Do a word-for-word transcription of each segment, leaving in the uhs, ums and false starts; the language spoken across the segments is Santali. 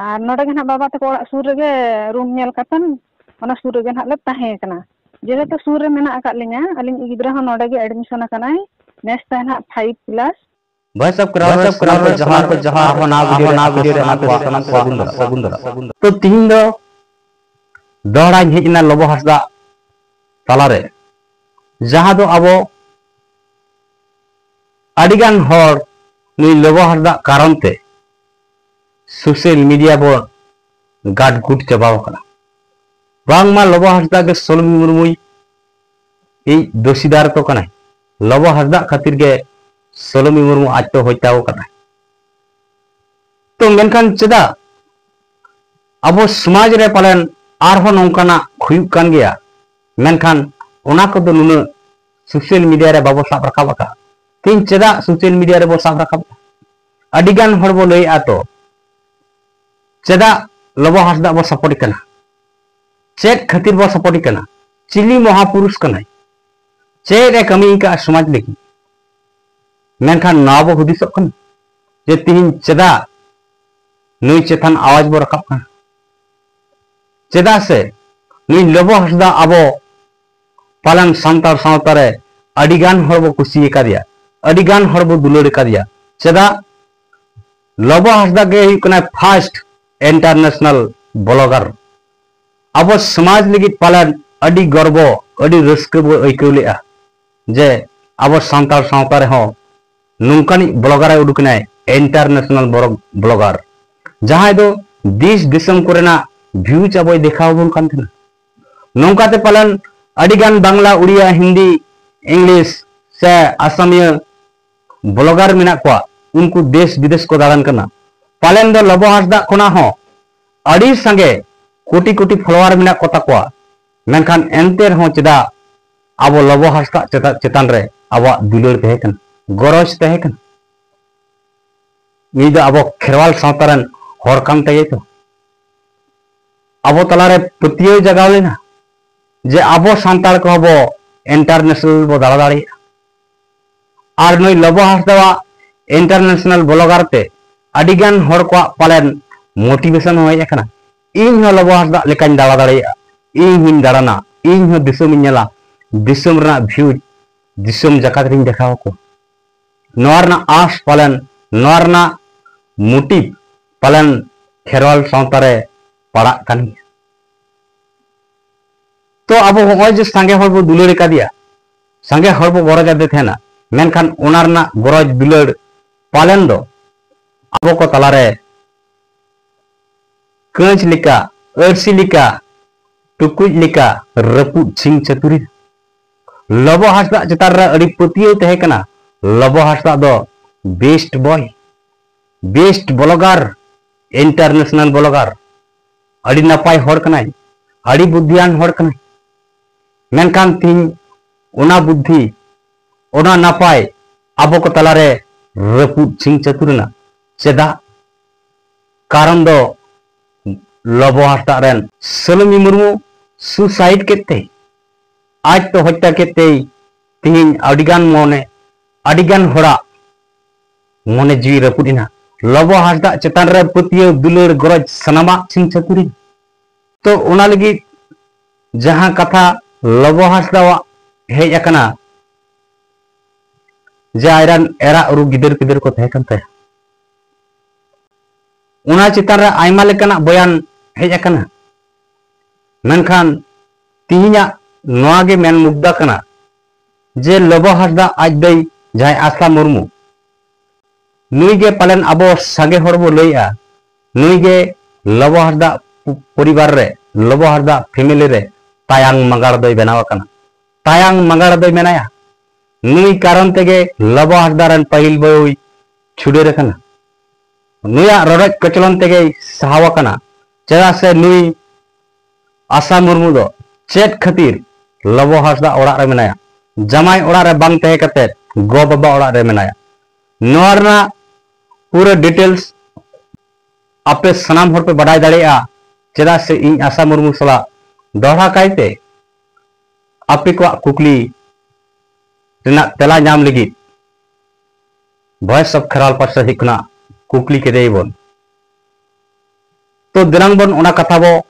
ᱟᱨ ᱱᱚᱰᱮ ᱜᱮ ᱱᱟᱦᱟᱜ ᱵᱟᱵᱟ ᱛᱟᱠᱚ ᱚᱲᱟᱜ ᱥᱩᱨ ᱨᱮᱜᱮ ᱨᱩᱢ ᱧᱮᱞ ᱠᱟᱛᱮᱱ ᱚᱱᱟ ᱥᱩᱨ ᱨᱮᱜᱮ ᱱᱟᱦᱟᱜ ᱞᱮ ᱛᱟᱦᱮᱸ ᱠᱟᱱᱟ᱾ ᱡᱮᱦᱮᱛᱩ ᱥᱩᱨ ᱨᱮ ᱢᱮᱱᱟᱜ ᱟᱠᱟᱫ ᱞᱤᱧᱟ, ᱟᱹᱞᱤᱧ ᱜᱤᱫᱽᱨᱟᱹ ᱦᱚᱸ ᱱᱚᱰᱮ ᱜᱮ ᱮᱰᱢᱤᱥᱚᱱ ᱟᱠᱟᱱᱟᱭ, ᱱᱮᱥ ᱛᱟᱭ ᱱᱟᱦᱟᱜ ᱯᱷᱟᱭᱤᱵᱷ ᱠᱞᱟᱥ᱾ ᱵᱷᱟᱭ ᱥᱟᱦᱵ ᱠᱨᱟᱣ ᱨᱮ ᱥᱟᱱᱟᱢ ᱠᱚ ᱡᱚᱦᱟᱨ, ᱟᱨᱦᱚᱸ ᱱᱟᱣᱟ ᱵᱷᱤᱰᱤᱭᱳ ᱨᱮ ᱟᱯᱮ ᱥᱟᱱᱟᱢ ᱠᱚ ᱥᱟᱹᱜᱩᱱ ᱫᱟᱨᱟᱢ, ᱥᱟᱹᱜᱩᱱ ᱫᱟᱨᱟᱢ᱾ ᱛᱚ ᱛᱤᱦᱤᱧ ᱫᱚ ᱫᱚᱦᱲᱟᱧ ᱦᱮᱡ ᱮᱱᱟ ᱞᱚᱵᱚ ᱦᱟᱸᱥᱫᱟ ᱛᱟᱞᱟᱨᱮ, ᱡᱟᱦᱟᱸ ᱫᱚ ᱟᱵᱚ ᱟᱹᱰᱤᱜᱟᱱ ᱦᱚᱲ ᱱᱩᱭ ᱞᱚᱵᱚ ᱦᱟᱸᱥᱫᱟ ᱠᱟᱨᱚᱱ ᱛᱮ ᱥᱳᱥᱟᱞ ᱢᱤᱰᱤᱭᱟ ᱵᱚ ᱜᱟᱰᱜᱩᱰ ᱪᱟᱵᱟᱣ ᱟᱠᱟᱱᱟ᱾ ᱵᱟᱝᱢᱟ ᱞᱚᱵᱚ ᱦᱟᱸᱥᱫᱟ ᱜᱮ ᱥᱳᱞᱳᱢᱤ ᱢᱩᱨᱢᱩᱭ ᱤᱡ ᱫᱳᱥᱤᱫᱟᱨ ᱛᱚ ᱠᱟᱱᱟᱭ, ᱞᱚᱵᱚ ᱦᱟᱸᱥᱫᱟ ᱠᱷᱟᱹᱛᱤᱨ ᱜᱮ ᱥᱳᱞᱳᱢᱤ ᱢᱩᱨᱢᱩ ᱟᱡ ᱛᱮ ᱦᱚᱛᱭᱟ ᱟᱠᱟᱱᱟᱭ᱾ ᱛᱚ ᱢᱮᱱᱠᱷᱟᱱ ᱪᱮᱫᱟᱜ ᱟᱵᱚ ᱥᱚᱢᱟᱡᱽ ᱨᱮ ᱯᱟᱞᱮᱱ ᱟᱨᱦᱚᱸ ᱱᱚᱝᱠᱟᱱᱟᱜ ᱦᱩᱭᱩᱜ ᱠᱟᱱ ᱜᱮᱭᱟ, ᱢᱮᱱᱠᱷᱟᱱ ᱚᱱᱟ ᱠᱚᱫᱚ ᱱᱩᱱᱟᱹᱜ ᱥᱳᱥᱟᱞ ᱢᱤᱰᱤᱭᱟ ᱨᱮ ᱵᱟᱵᱚ ᱥᱟᱵ ᱨᱟᱠᱟᱵ ᱟᱠᱟᱫ? ᱛᱮᱦᱮᱧ ᱪᱮᱫᱟᱜ ᱥᱳᱥᱟᱞ ᱢᱤᱰᱤᱭᱟ ᱨᱮᱵᱚ ᱥᱟᱵ ᱨᱟᱠᱟᱵ? ᱟᱹᱰᱤ ᱜᱟᱱ ᱦᱚᱲ ᱵᱚ ᱞᱟᱹᱭᱮᱫᱼᱟ, ᱛᱚ ᱪᱮᱫᱟᱜ ᱞᱚᱵᱚ ᱦᱟᱸᱥᱫᱟ ᱵᱚ ᱥᱟᱯᱳᱨᱴ ᱠᱟᱱᱟ? ᱪᱮᱫ ᱠᱷᱟᱹᱛᱤᱨ ᱵᱚ ᱥᱟᱯᱳᱨᱴ ᱠᱟᱱᱟ? ᱪᱤᱞᱤ ᱢᱚᱦᱟᱯᱩᱨᱩᱥ ᱠᱟᱱᱟᱭ? ᱪᱮᱫ ᱮ ᱠᱟᱹᱢᱤ ᱟᱠᱟᱫᱼᱟ ᱥᱚᱢᱟᱡᱽ ᱞᱟᱹᱜᱤᱫ? ᱢᱮᱱᱠᱷᱟᱱ ᱱᱚᱣᱟ ᱵᱚ ᱦᱩᱫᱤᱥᱚᱜ ᱠᱟᱱᱟ ᱡᱮ ᱛᱤᱦᱤᱧ ᱪᱮᱫᱟᱜ ᱱᱩᱭ ᱪᱮᱛᱟᱱ ᱟᱣᱟᱡ ᱵᱚ ᱨᱟᱠᱟᱵ ᱠᱟᱱᱟ? ᱪᱮᱫᱟᱜ ᱥᱮ ᱱᱩᱭ ᱞᱚᱵᱚ ᱦᱟᱸᱥᱫᱟ ᱟᱵᱚ ᱯᱟᱞᱮᱱ ᱥᱟᱱᱛᱟᱲ ᱥᱟᱶᱛᱟ ᱨᱮ ᱟᱹᱰᱤ ᱜᱟᱱ ᱦᱚᱲ ᱵᱚ ᱠᱩᱥᱤ ᱟᱠᱟᱫᱮᱭᱟ, ᱟᱹᱰᱤ ᱜᱟᱱ ᱦᱚᱲ ᱵᱚ ᱫᱩᱞᱟᱹᱲ ᱟᱠᱟᱫᱮᱭᱟ᱾ ᱪᱮᱫᱟᱜ? ᱞᱚᱵᱚ ᱦᱟᱸᱥᱫᱟ ᱜᱮ ᱦᱩᱭᱩᱜ ᱠᱟᱱᱟᱭ ᱯᱷᱟᱥᱴ ᱤᱱᱴᱟᱨᱱᱮᱥᱱᱟᱞ ᱵᱞᱚᱜᱟᱨ᱾ ᱟᱵᱚ ᱥᱚᱢᱟᱡᱽ ᱞᱟᱹᱜᱤᱫ ᱯᱟᱞᱮᱱ ᱟᱹᱰᱤ ᱜᱚᱨᱵᱚ, ᱟᱹᱰᱤ ᱨᱟᱹᱥᱠᱟᱹ ᱵᱚ ᱟᱹᱭᱠᱟᱹᱣ ᱞᱮᱫᱼᱟ ᱡᱮ ᱟᱵᱚ ᱥᱟᱱᱛᱟᱲ ᱥᱟᱶᱛᱟ ᱨᱮᱦᱚᱸ ᱱᱚᱝᱠᱟᱱᱤᱡ ᱵᱞᱚᱜᱟᱨ ᱮ ᱩᱰᱩᱠ ᱮᱱᱟᱭ, ᱤᱱᱴᱟᱨᱱᱮᱥᱱᱟᱞ ᱵᱞᱚᱜᱟᱨ, ᱡᱟᱦᱟᱸᱭ ᱫᱚ ᱫᱮᱥ ᱫᱤᱥᱚᱢ ᱠᱚᱨᱮᱱᱟᱜ ᱵᱷᱤᱭᱩᱡᱽ ᱟᱵᱚᱭ ᱫᱮᱠᱷᱟᱣ ᱟᱵᱚᱱ ᱠᱟᱱ ᱛᱟᱦᱮᱱᱟ᱾ ᱱᱚᱝᱠᱟᱛᱮ ᱯᱟᱞᱮᱱ ᱟᱹᱰᱤᱜᱟᱱ ᱵᱟᱝᱞᱟ, ᱩᱲᱤᱭᱟ, ᱦᱤᱱᱫᱤ, ᱤᱝᱞᱤᱥ ᱥᱮ ᱟᱥᱟᱢᱤᱭᱟᱹ ᱵᱞᱚᱜᱟᱨ ᱢᱮᱱᱟᱜ ᱠᱚᱣᱟ, ᱩᱱᱠᱩ ᱫᱮᱥ ᱵᱤᱫᱮᱥ ᱠᱚ ᱫᱟᱬᱟᱱ ᱠᱟᱱᱟ᱾ ᱯᱟᱞᱮᱱ ᱫᱚ ᱞᱚᱵᱚ ᱦᱟᱸᱥᱫᱟᱜ ᱠᱷᱚᱱᱟᱜ ᱦᱚᱸ ᱟᱹᱰᱤ ᱥᱟᱸᱜᱮ ᱠᱳᱴᱤ ᱠᱳᱴᱤ ᱯᱷᱚᱞᱳᱣᱟᱨ ᱢᱮᱱᱟᱜ ᱠᱚ ᱛᱟᱠᱚᱣᱟ, ᱢᱮᱱᱠᱷᱟᱱ ᱮᱱᱛᱮ ᱨᱮᱦᱚᱸ ᱪᱮᱫᱟᱜ ᱟᱵᱚ ᱞᱚᱵᱚ ᱦᱟᱸᱥᱫᱟᱜ ᱪᱮᱛᱟ-, ᱪᱮᱛᱟᱱ ᱨᱮ ᱟᱵᱚᱣᱟᱜ ᱫᱩᱞᱟᱹᱲ ᱛᱟᱦᱮᱸ ᱠᱟᱱᱟ, ᱜᱚᱨᱚᱡᱽ ᱛᱟᱦᱮᱸ ᱠᱟᱱᱟ? ᱩᱱᱤ ᱫᱚ ᱟᱵᱚ ᱠᱷᱮᱨᱣᱟᱞ ᱥᱟᱶᱛᱟ ᱨᱮᱱ ᱦᱚᱲ ᱠᱟᱱ ᱛᱮᱜᱮ ᱛᱚ ᱟᱵᱚ ᱛᱟᱞᱟᱨᱮ ᱯᱟᱹᱛᱭᱟᱹᱣ ᱡᱟᱜᱟᱣ ᱞᱮᱱᱟ ᱡᱮ ᱟᱵᱚ ᱥᱟᱱᱛᱟᱲ ᱠᱚᱦᱚᱸ ᱵᱚ ᱤᱱᱴᱟᱨᱱᱮᱥᱱᱟᱞ ᱵᱚ ᱫᱟᱬᱟ ᱫᱟᱲᱮᱭᱟᱜᱼᱟ᱾ ᱟᱨ ᱱᱩᱭ ᱞᱚᱵᱚ ᱦᱟᱸᱥᱫᱟᱣᱟᱜ ᱤᱱᱴᱟᱨᱱᱮᱥᱱᱟᱞ ᱵᱞᱚᱜᱟᱨ ᱛᱮ ᱟᱹᱰᱤᱜᱟᱱ ᱦᱚᱲ ᱠᱚᱣᱟᱜ ᱯᱟᱞᱮᱱ ᱢᱳᱴᱤᱵᱷᱮᱥᱚᱱ ᱦᱚᱸ ᱦᱮᱡ ᱟᱠᱟᱱᱟ᱾ ᱤᱧ ᱦᱚᱸ ᱞᱚᱵᱚ ᱦᱟᱸᱥᱫᱟᱜ ᱞᱮᱠᱟᱧ ᱫᱟᱬᱟ ᱫᱟᱲᱮᱭᱟᱜᱼᱟ, ᱤᱧ ᱦᱚᱸᱧ ᱫᱟᱬᱟᱱᱟ, ᱤᱧ ᱦᱚᱸ ᱫᱤᱥᱚᱢᱤᱧ ᱧᱮᱞᱟ, ᱫᱤᱥᱚᱢ ᱨᱮᱱᱟᱜ ᱵᱷᱤᱭᱩ ᱫᱤᱥᱚᱢ ᱡᱟᱠᱟᱛ ᱨᱤᱧ ᱫᱮᱠᱷᱟᱣ ᱟᱠᱚᱣᱟ᱾ ᱱᱚᱣᱟ ᱨᱮᱱᱟᱜ ᱟᱸᱥ ᱯᱟᱞᱮᱱ, ᱱᱚᱣᱟ ᱨᱮᱱᱟᱜ ᱢᱳᱴᱤᱵᱷ ᱯᱟᱞᱮᱱ ᱠᱷᱮᱨᱣᱟᱞ ᱥᱟᱶᱛᱟ ᱨᱮ ᱯᱟᱲᱟᱜ ᱠᱟᱱ ᱜᱮᱭᱟ᱾ ᱛᱚ ᱟᱵᱚ ᱦᱚᱸᱜᱼᱚᱭ ᱡᱮ ᱥᱟᱸᱜᱮ ᱦᱚᱲ ᱵᱚ ᱫᱩᱞᱟᱹᱲ ᱟᱠᱟᱫᱮᱭᱟ, ᱥᱟᱸᱜᱮ ᱦᱚᱲ ᱵᱚ ᱜᱚᱨᱚᱡ ᱟᱫᱮ ᱛᱟᱦᱮᱱᱟ, ᱢᱮᱱᱠᱷᱟᱱ ᱚᱱᱟ ᱨᱮᱱᱟᱜ ᱜᱚᱨᱚᱡ ᱫᱩᱞᱟᱹᱲ ᱯᱟᱞᱮᱱ ᱫᱚ ᱟᱵᱚ ᱠᱚ ᱛᱟᱞᱟᱨᱮ ᱠᱟᱹᱸᱪ ᱞᱮᱠᱟ, ᱟᱹᱨᱥᱤ ᱞᱮᱠᱟ, ᱴᱩᱠᱩᱡ ᱞᱮᱠᱟ ᱨᱟᱹᱯᱩᱫ ᱪᱷᱤᱝ ᱪᱷᱟᱹᱛᱩᱨ ᱮᱱᱟ᱾ ᱞᱚᱵᱚ ᱦᱟᱸᱥᱫᱟᱜ ᱪᱮᱛᱟᱱ ᱨᱮ ᱟᱹᱰᱤ ᱯᱟᱹᱛᱭᱟᱹᱣ ᱛᱟᱦᱮᱸ ᱠᱟᱱᱟ᱾ ᱞᱚᱵᱚ ᱦᱟᱸᱥᱫᱟᱜ ᱫᱚ ᱵᱮᱥᱴ ᱵᱚᱭ, ᱵᱮᱥᱴ ᱵᱞᱚᱜᱟᱨ, ᱤᱱᱴᱟᱨᱱᱮᱥᱱᱟᱞ ᱵᱞᱚᱜᱟᱨ, ᱟᱹᱰᱤ ᱱᱟᱯᱟᱭ ᱦᱚᱲ ᱠᱟᱱᱟᱭ, ᱟᱹᱰᱤ ᱵᱩᱫᱽᱫᱷᱤᱭᱟᱱ ᱦᱚᱲ ᱠᱟᱱᱟᱭ᱾ ᱢᱮᱱᱠᱷᱟᱱ ᱛᱤᱦᱤᱧ ᱚᱱᱟ ᱵᱩᱫᱽᱫᱷᱤ, ᱚᱱᱟ ᱱᱟᱯᱟᱭ ᱟᱵᱚ ᱠᱚ ᱛᱟᱞᱟᱨᱮ ᱨᱟᱹᱯᱩᱫ ᱪᱷᱤᱝ ᱪᱷᱟᱹᱛᱩᱨ ᱮᱱᱟ᱾ ᱪᱮᱫᱟᱜ? ᱠᱟᱨᱚᱱ ᱫᱚ ᱞᱚᱵᱚ ᱦᱟᱸᱥᱫᱟᱜ ᱨᱮᱱ ᱥᱟᱞᱚᱢᱤ ᱢᱩᱨᱢᱩ ᱥᱩᱥᱟᱭᱤᱰ ᱠᱮᱫ ᱛᱮ, ᱟᱡ ᱛᱮ ᱦᱚᱛᱛᱟ ᱠᱮᱫ ᱛᱮᱭ ᱛᱤᱦᱤᱧ ᱟᱹᱰᱤᱜᱟᱱ ᱢᱚᱱᱮ, ᱟᱹᱰᱤᱜᱟᱱ ᱦᱚᱲᱟᱜ ᱢᱚᱱᱮ ᱡᱤᱣᱤ ᱨᱟᱹᱯᱩᱫ ᱮᱱᱟ᱾ ᱞᱚᱵᱚ ᱦᱟᱸᱥᱫᱟᱜ ᱪᱮᱛᱟᱱ ᱨᱮ ᱯᱟᱹᱛᱭᱟᱹᱣ, ᱫᱩᱞᱟᱹᱲ, ᱜᱚᱨᱚᱡᱽ ᱥᱟᱱᱟᱢᱟᱜ ᱪᱷᱤᱝ ᱪᱷᱟᱹᱛᱩᱨ ᱮᱱᱟ᱾ ᱛᱚ ᱚᱱᱟ ᱞᱟᱹᱜᱤᱫ ᱡᱟᱦᱟᱸ ᱠᱟᱛᱷᱟ ᱞᱚᱵᱚ ᱦᱟᱸᱥᱫᱟᱣᱟᱜ ᱦᱮᱡ ᱟᱠᱟᱱᱟ, ᱡᱮ ᱟᱡᱨᱮᱱ ᱮᱨᱟ ᱩᱨᱩ ᱜᱤᱫᱟᱹᱨ ᱯᱤᱫᱟᱹᱨ ᱠᱚ ᱛᱟᱦᱮᱸ ᱠᱟᱱ ᱛᱟᱭᱟ, ᱚᱱᱟ ᱪᱮᱛᱟᱱ ᱨᱮ ᱟᱭᱢᱟ ᱞᱮᱠᱟᱱᱟᱜ ᱵᱚᱭᱟᱱ ᱦᱮᱡ ᱟᱠᱟᱱᱟ᱾ ᱢᱮᱱᱠᱷᱟᱱ ᱛᱤᱦᱤᱧᱟᱜ ᱱᱚᱣᱟ ᱜᱮ ᱢᱮᱱ ᱢᱩᱫᱽᱫᱟ ᱠᱟᱱᱟ ᱡᱮ ᱞᱚᱵᱚ ᱦᱟᱸᱥᱫᱟ ᱟᱡ ᱫᱟᱹᱭ ᱡᱟᱦᱟᱸᱭ ᱟᱥᱟ ᱢᱩᱨᱢᱩ, ᱱᱩᱭ ᱜᱮ ᱯᱟᱞᱮᱱ ᱟᱵᱚ ᱥᱟᱸᱜᱮ ᱦᱚᱲ ᱵᱚ ᱞᱟᱹᱭᱮᱜᱼᱟ, ᱱᱩᱭ ᱜᱮ ᱞᱚᱵᱚ ᱦᱟᱸᱥᱫᱟ ᱯᱚᱨᱤᱵᱟᱨ ᱨᱮ, ᱞᱚᱵᱚ ᱦᱟᱸᱥᱫᱟ ᱯᱷᱮᱢᱮᱞᱤ ᱨᱮ ᱛᱟᱭᱟᱝ ᱢᱟᱜᱟᱲ ᱫᱚᱭ ᱵᱮᱱᱟᱣ ᱟᱠᱟᱱᱟ, ᱛᱟᱭᱟᱝ ᱢᱟᱜᱟᱲ ᱫᱚᱭ ᱢᱮᱱᱟᱭᱟ᱾ ᱱᱩᱭ ᱠᱟᱨᱚᱱ ᱛᱮᱜᱮ ᱞᱚᱵᱚ ᱦᱟᱸᱥᱫᱟ ᱨᱮᱱ ᱯᱟᱹᱦᱤᱞ ᱵᱟᱹᱦᱩᱭ ᱪᱷᱩᱰᱟᱹᱨ ᱟᱠᱟᱱᱟ᱾ ᱱᱩᱭᱟᱜ ᱨᱚᱰᱚᱡ ᱠᱚᱪᱞᱚᱱ ᱛᱮᱜᱮᱭ ᱥᱟᱦᱟᱣ ᱟᱠᱟᱱᱟ, ᱪᱮᱫᱟᱜ ᱥᱮ ᱱᱩᱭ ᱟᱥᱟ ᱢᱩᱨᱢᱩ ᱫᱚ ᱪᱮᱫ ᱠᱷᱟᱹᱛᱤᱨ ᱞᱚᱵᱚ ᱦᱟᱸᱥᱫᱟ ᱚᱲᱟᱜ ᱨᱮ ᱢᱮᱱᱟᱭᱟ, ᱡᱟᱢᱟᱭ ᱚᱲᱟᱜ ᱨᱮ ᱵᱟᱝ ᱛᱟᱦᱮᱸ ᱠᱟᱛᱮ ᱜᱚ ᱵᱟᱵᱟ ᱚᱲᱟᱜ ᱨᱮ ᱢᱮᱱᱟᱭᱟ? ᱱᱚᱣᱟ ᱨᱮᱱᱟᱜ ᱯᱩᱨᱟᱹ ᱰᱤᱴᱮᱞᱥ ᱟᱯᱮ ᱥᱟᱱᱟᱢ ᱦᱚᱲ ᱯᱮ ᱵᱟᱰᱟᱭ ᱫᱟᱲᱮᱭᱟᱜᱼᱟ, ᱪᱮᱫᱟᱜ ᱥᱮ ᱤᱧ ᱟᱥᱟ ᱢᱩᱨᱢᱩ ᱥᱟᱞᱟᱜ ᱫᱚᱦᱲᱟ ᱠᱟᱭᱛᱮ ᱟᱯᱮ ᱠᱚᱣᱟᱜ ᱠᱩᱠᱞᱤ ᱨᱮᱱᱟᱜ ᱛᱮᱞᱟ ᱧᱟᱢ ᱞᱟᱹᱜᱤᱫ ᱵᱷᱚᱭᱮᱥ ᱚᱯᱷ ᱠᱷᱮᱨᱣᱟᱞ ᱯᱟᱥᱴᱟ ᱥᱮᱫ ᱠᱷᱚᱱᱟᱜ ᱠᱩᱠᱞᱤ ᱠᱮᱫᱮᱭᱟᱵᱚᱱ᱾ ᱛᱚ ᱫᱮᱞᱟᱝ ᱵᱚᱱ ᱚᱱᱟ ᱠᱟᱛᱷᱟ ᱵᱚ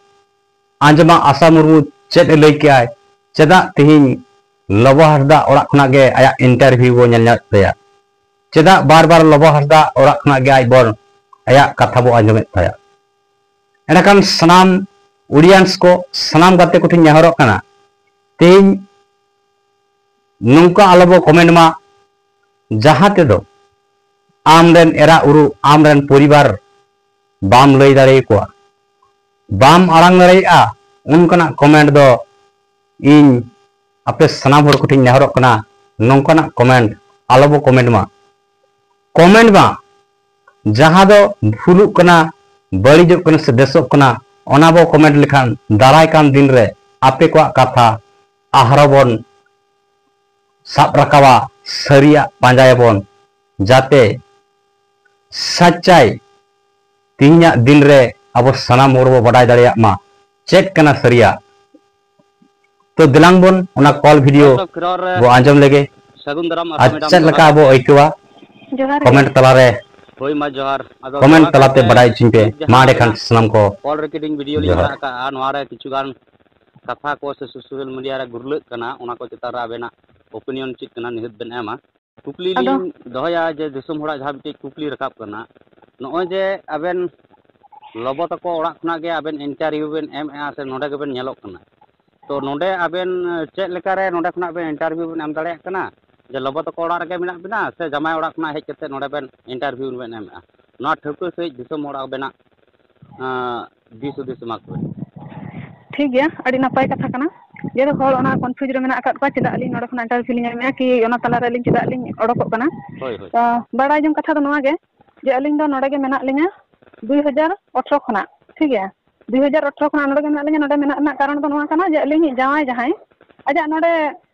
ᱟᱸᱡᱚᱢᱟ, ᱟᱥᱟ ᱢᱩᱨᱢᱩ ᱪᱮᱫ ᱮ ᱞᱟᱹᱭ ᱠᱮᱜᱼᱟᱭ, ᱪᱮᱫᱟᱜ ᱛᱮᱦᱮᱧ ᱞᱚᱵᱚ ᱦᱟᱸᱥᱫᱟ ᱚᱲᱟᱜ ᱠᱷᱚᱱᱟᱜ ᱜᱮ ᱟᱭᱟᱜ interview ᱵᱚ ᱧᱮᱞ ᱧᱟᱢᱮᱫ ᱛᱟᱭᱟ, ᱪᱮᱫᱟᱜ ᱵᱟᱨ ᱵᱟᱨ ᱞᱚᱵᱚ ᱦᱟᱸᱥᱫᱟ ᱚᱲᱟᱜ ᱠᱷᱚᱱᱟᱜ ᱜᱮ ᱟᱡ ᱵᱚᱱ ᱟᱭᱟᱜ ᱠᱟᱛᱷᱟ ᱵᱚ ᱟᱸᱡᱚᱢᱮᱫ ᱛᱟᱭᱟ᱾ ᱮᱸᱰᱮᱠᱷᱟᱱ ᱥᱟᱱᱟᱢ audience ᱠᱚ, ᱥᱟᱱᱟᱢ ᱜᱟᱛᱮ ᱠᱚᱴᱷᱮᱱ ᱱᱮᱦᱚᱨᱚᱜ ᱠᱟᱱᱟ, ᱛᱮᱦᱮᱧ ᱱᱚᱝᱠᱟ ᱟᱞᱚ ᱵᱚ comment ᱢᱟ, ᱡᱟᱦᱟᱸ ᱛᱮᱫᱚ ᱟᱢ ᱨᱮᱱ ᱮᱨᱟ ᱩᱨᱩ, ᱟᱢ ᱨᱮᱱ ᱯᱚᱨᱤᱵᱟᱨ ᱵᱟᱢ ᱞᱟᱹᱭ ᱫᱟᱲᱮᱭᱟᱠᱚᱣᱟ, ᱵᱟᱢ ᱟᱲᱟᱝ ᱫᱟᱲᱮᱭᱟᱜᱼᱟ, ᱚᱱᱠᱟᱱᱟᱜ comment ᱫᱚ ᱤᱧ ᱟᱯᱮ ᱥᱟᱱᱟᱢ ᱦᱚᱲ ᱠᱚᱴᱷᱮᱱ ᱱᱮᱦᱚᱨᱚᱜ ᱠᱟᱱᱟ, ᱱᱚᱝᱠᱟᱱᱟᱜ comment ᱟᱞᱚ ᱵᱚ comment ᱢᱟ᱾ Comment ᱢᱟ, ᱡᱟᱦᱟᱸ ᱫᱚ ᱵᱷᱩᱞᱩᱜ ᱠᱟᱱᱟ, ᱵᱟᱹᱲᱤᱡᱚᱜ ᱠᱟᱱᱟ ᱥᱮ ᱵᱮᱥᱚᱜ ᱠᱟᱱᱟ, ᱚᱱᱟ ᱵᱚ comment ᱞᱮᱠᱷᱟᱱ ᱫᱟᱨᱟᱭ ᱠᱟᱱ ᱫᱤᱱ ᱨᱮ ᱟᱯᱮ ᱠᱚᱣᱟᱜ ᱠᱟᱛᱷᱟ ᱟᱨᱦᱚᱸ ᱵᱚᱱ ᱥᱟᱵ ᱨᱟᱠᱟᱵᱟ, ᱥᱟᱹᱨᱤᱭᱟᱜ ᱯᱟᱸᱡᱟᱭᱟᱵᱚᱱ, ᱡᱟᱛᱮ ᱥᱟᱪᱟᱭ ᱛᱮᱦᱮᱧᱟᱜ ᱫᱤᱱ ᱨᱮ ᱟᱵᱚ ᱥᱟᱱᱟᱢ ᱦᱚᱲ ᱵᱚ ᱵᱟᱰᱟᱭ ᱫᱟᱲᱮᱭᱟᱜ ᱢᱟ ᱪᱮᱫ ᱠᱟᱱᱟ ᱥᱟᱹᱨᱤᱭᱟᱜ᱾ ᱛᱚ ᱫᱮᱞᱟᱝ ᱵᱚᱱ ᱚᱱᱟ call video ᱵᱚ ᱟᱸᱡᱚᱢ ᱞᱮᱜᱮ, ᱥᱟᱹᱜᱩᱱ ᱫᱟᱨᱟᱢ ᱟᱨ ᱟᱨ ᱪᱮᱫ ᱞᱮᱠᱟ ᱡᱚᱦᱟᱨ᱾ ᱵᱚ ᱟᱹᱭᱠᱟᱹᱣᱟ, ᱡᱚᱦᱟᱨ ᱜᱮ᱾ Comment ᱛᱟᱞᱟᱨᱮ, ᱦᱳᱭ ᱢᱟ ᱡᱚᱦᱟᱨ᱾ ᱟᱫᱚ comment ᱫᱚᱦᱲᱟ ᱛᱟᱞᱟᱛᱮ ᱠᱟᱭᱛᱮ ᱵᱟᱰᱟᱭ ᱦᱚᱪᱚᱧ ᱯᱮ᱾ ᱱᱤᱛ ᱡᱟᱦᱟᱸ ᱢᱟ ᱮᱸᱰᱮᱠᱷᱟᱱ ᱟᱵᱮᱱᱟᱜ ᱥᱟᱱᱟᱢ ᱠᱚ call recording video ᱞᱤᱧ ᱡᱚᱦᱟᱨ᱾ ᱢᱮᱱᱟᱜ ᱟᱠᱟᱫᱼᱟ, ᱱᱚᱣᱟ ᱨᱮ ᱠᱤᱪᱷᱩ ᱜᱟᱱ ᱠᱟᱛᱷᱟ ᱠᱚ ᱥᱮ social media ᱨᱮ ᱜᱩᱨᱞᱟᱹᱜ ᱠᱟᱱᱟ, ᱚᱱᱟ ᱠᱚ ᱪᱮᱛᱟᱱ ᱨᱮ ᱟᱵᱮᱱᱟᱜ opinion ᱪᱮᱫ ᱠᱟᱱᱟ, ᱱᱤᱦᱟᱹᱛ ᱵᱮᱱ ᱮᱢᱟ᱾ ᱠᱩᱠᱞᱤ ᱟᱫᱚ ᱞᱤᱧ ᱫᱚᱦᱚᱭᱟ ᱡᱮ ᱫᱤᱥᱚᱢ ᱦᱚᱲᱟᱜ ᱡᱟᱦᱟᱸ ᱢᱤᱫᱴᱮᱡ ᱠᱩᱠᱞᱤ ᱨᱟᱠᱟᱵ ᱠᱟᱱᱟ, ᱱᱚᱜᱼᱚᱭ ᱡᱮ ᱟᱵᱮᱱ ᱞᱚᱵᱚ ᱛᱟᱠᱚ ᱚᱲᱟᱜ ᱠᱷᱚᱱᱟᱜ ᱜᱮ ᱟᱵᱮᱱ interview ᱵᱮᱱ ᱮᱢᱮᱜᱼᱟ ᱥᱮ ᱱᱚᱰᱮ ᱜᱮᱵᱮᱱ ᱧᱮᱞᱚᱜ ᱠᱟᱱᱟ, ᱛᱚ ᱱᱚᱰᱮ ᱟᱵᱮᱱ ᱪᱮᱫ ᱞᱮᱠᱟᱨᱮ ᱱᱚᱰᱮ ᱠᱷᱚᱱᱟᱜ ᱵᱮᱱ interview ᱵᱮᱱ ᱮᱢ ᱫᱟᱲᱮᱭᱟᱜ ᱠᱟᱱᱟ? ᱡᱮ ᱞᱚᱵᱚ ᱛᱟᱠᱚ ᱚᱲᱟᱜ ᱨᱮᱜᱮ ᱢᱮᱱᱟᱜ ᱵᱮᱱᱟ ᱥᱮ ᱡᱟᱢᱟᱭ ᱚᱲᱟᱜ ᱠᱷᱚᱱᱟᱜ ᱦᱮᱡ ᱠᱟᱛᱮ ᱱᱚᱰᱮ ᱵᱮᱱ interview ᱵᱮᱱ ᱮᱢᱮᱜᱼᱟ? ᱱᱚᱣᱟ ᱴᱷᱟᱹᱣᱠᱟᱹ ᱥᱟᱺᱦᱤᱡ ᱫᱤᱥᱚᱢ ᱦᱚᱲ ᱟᱵᱮᱱᱟᱜ, ᱟᱸ, ᱫᱤᱥ ᱦᱩᱫᱤᱥ ᱮᱢᱟ ᱠᱚᱵᱮᱱ᱾ ᱴᱷᱤᱠ ᱜᱮᱭᱟ, ᱟᱹᱰᱤ ᱱᱟᱯᱟᱭ ᱠᱟᱛᱷᱟ ᱠᱟᱱᱟ᱾ ᱡᱮᱦᱮᱛᱩ ᱦᱚᱲ ᱚᱱᱟ confuse ᱨᱮ ᱢᱮᱱᱟᱜ ᱟᱠᱟᱫ ᱠᱚᱣᱟ, ᱪᱮᱫᱟᱜ ᱟᱹᱞᱤᱧ ᱱᱚᱰᱮ ᱠᱷᱚᱱᱟᱜ interview ᱞᱤᱧ ᱮᱢᱮᱜᱼᱟ ᱠᱤ ᱚᱱᱟ ᱛᱟᱞᱟᱨᱮ ᱟᱹᱞᱤᱧ ᱪᱮᱫᱟᱜ ᱞᱤᱧ ᱚᱰᱚᱠᱚᱜ ᱠᱟᱱᱟ? ᱦᱳᱭ, ᱦᱳᱭ᱾ ᱛᱚ, ᱵᱟᱲᱟᱭ ᱡᱚᱝ ᱠᱟᱛᱷᱟ ᱫᱚ ᱱᱚᱣᱟ ᱜᱮ ᱡᱮ ᱟᱹᱞᱤᱧ ᱫᱚ ᱱᱚᱰᱮ ᱜᱮ ᱢᱮᱱᱟᱜ ᱞᱤᱧᱟ ᱫᱩᱭ ᱦᱟᱡᱟᱨ ᱟᱴᱷᱨᱚ ᱠᱷᱚᱱᱟᱜ, ᱴᱷᱤᱠ ᱜᱮᱭᱟ? ᱫᱩᱭ ᱦᱟᱡᱟᱨ ᱟᱴᱷᱨᱚ ᱠᱷᱚᱱᱟᱜ ᱱᱚᱰᱮ ᱜᱮ ᱢᱮᱱᱟᱜ ᱞᱤᱧᱟ᱾ ᱱᱚᱰᱮ ᱢᱮᱱᱟᱜ ᱨᱮᱱᱟᱜ ᱠᱟᱨᱚᱱ ᱫᱚ ᱱᱚᱣᱟ ᱠᱟᱱᱟ ᱡᱮ ᱟᱹᱞᱤᱧᱤᱡ ᱡᱟᱶᱟᱭ ᱡᱟᱦᱟᱸᱭ ᱟᱡᱟᱜ ᱱᱚᱰᱮ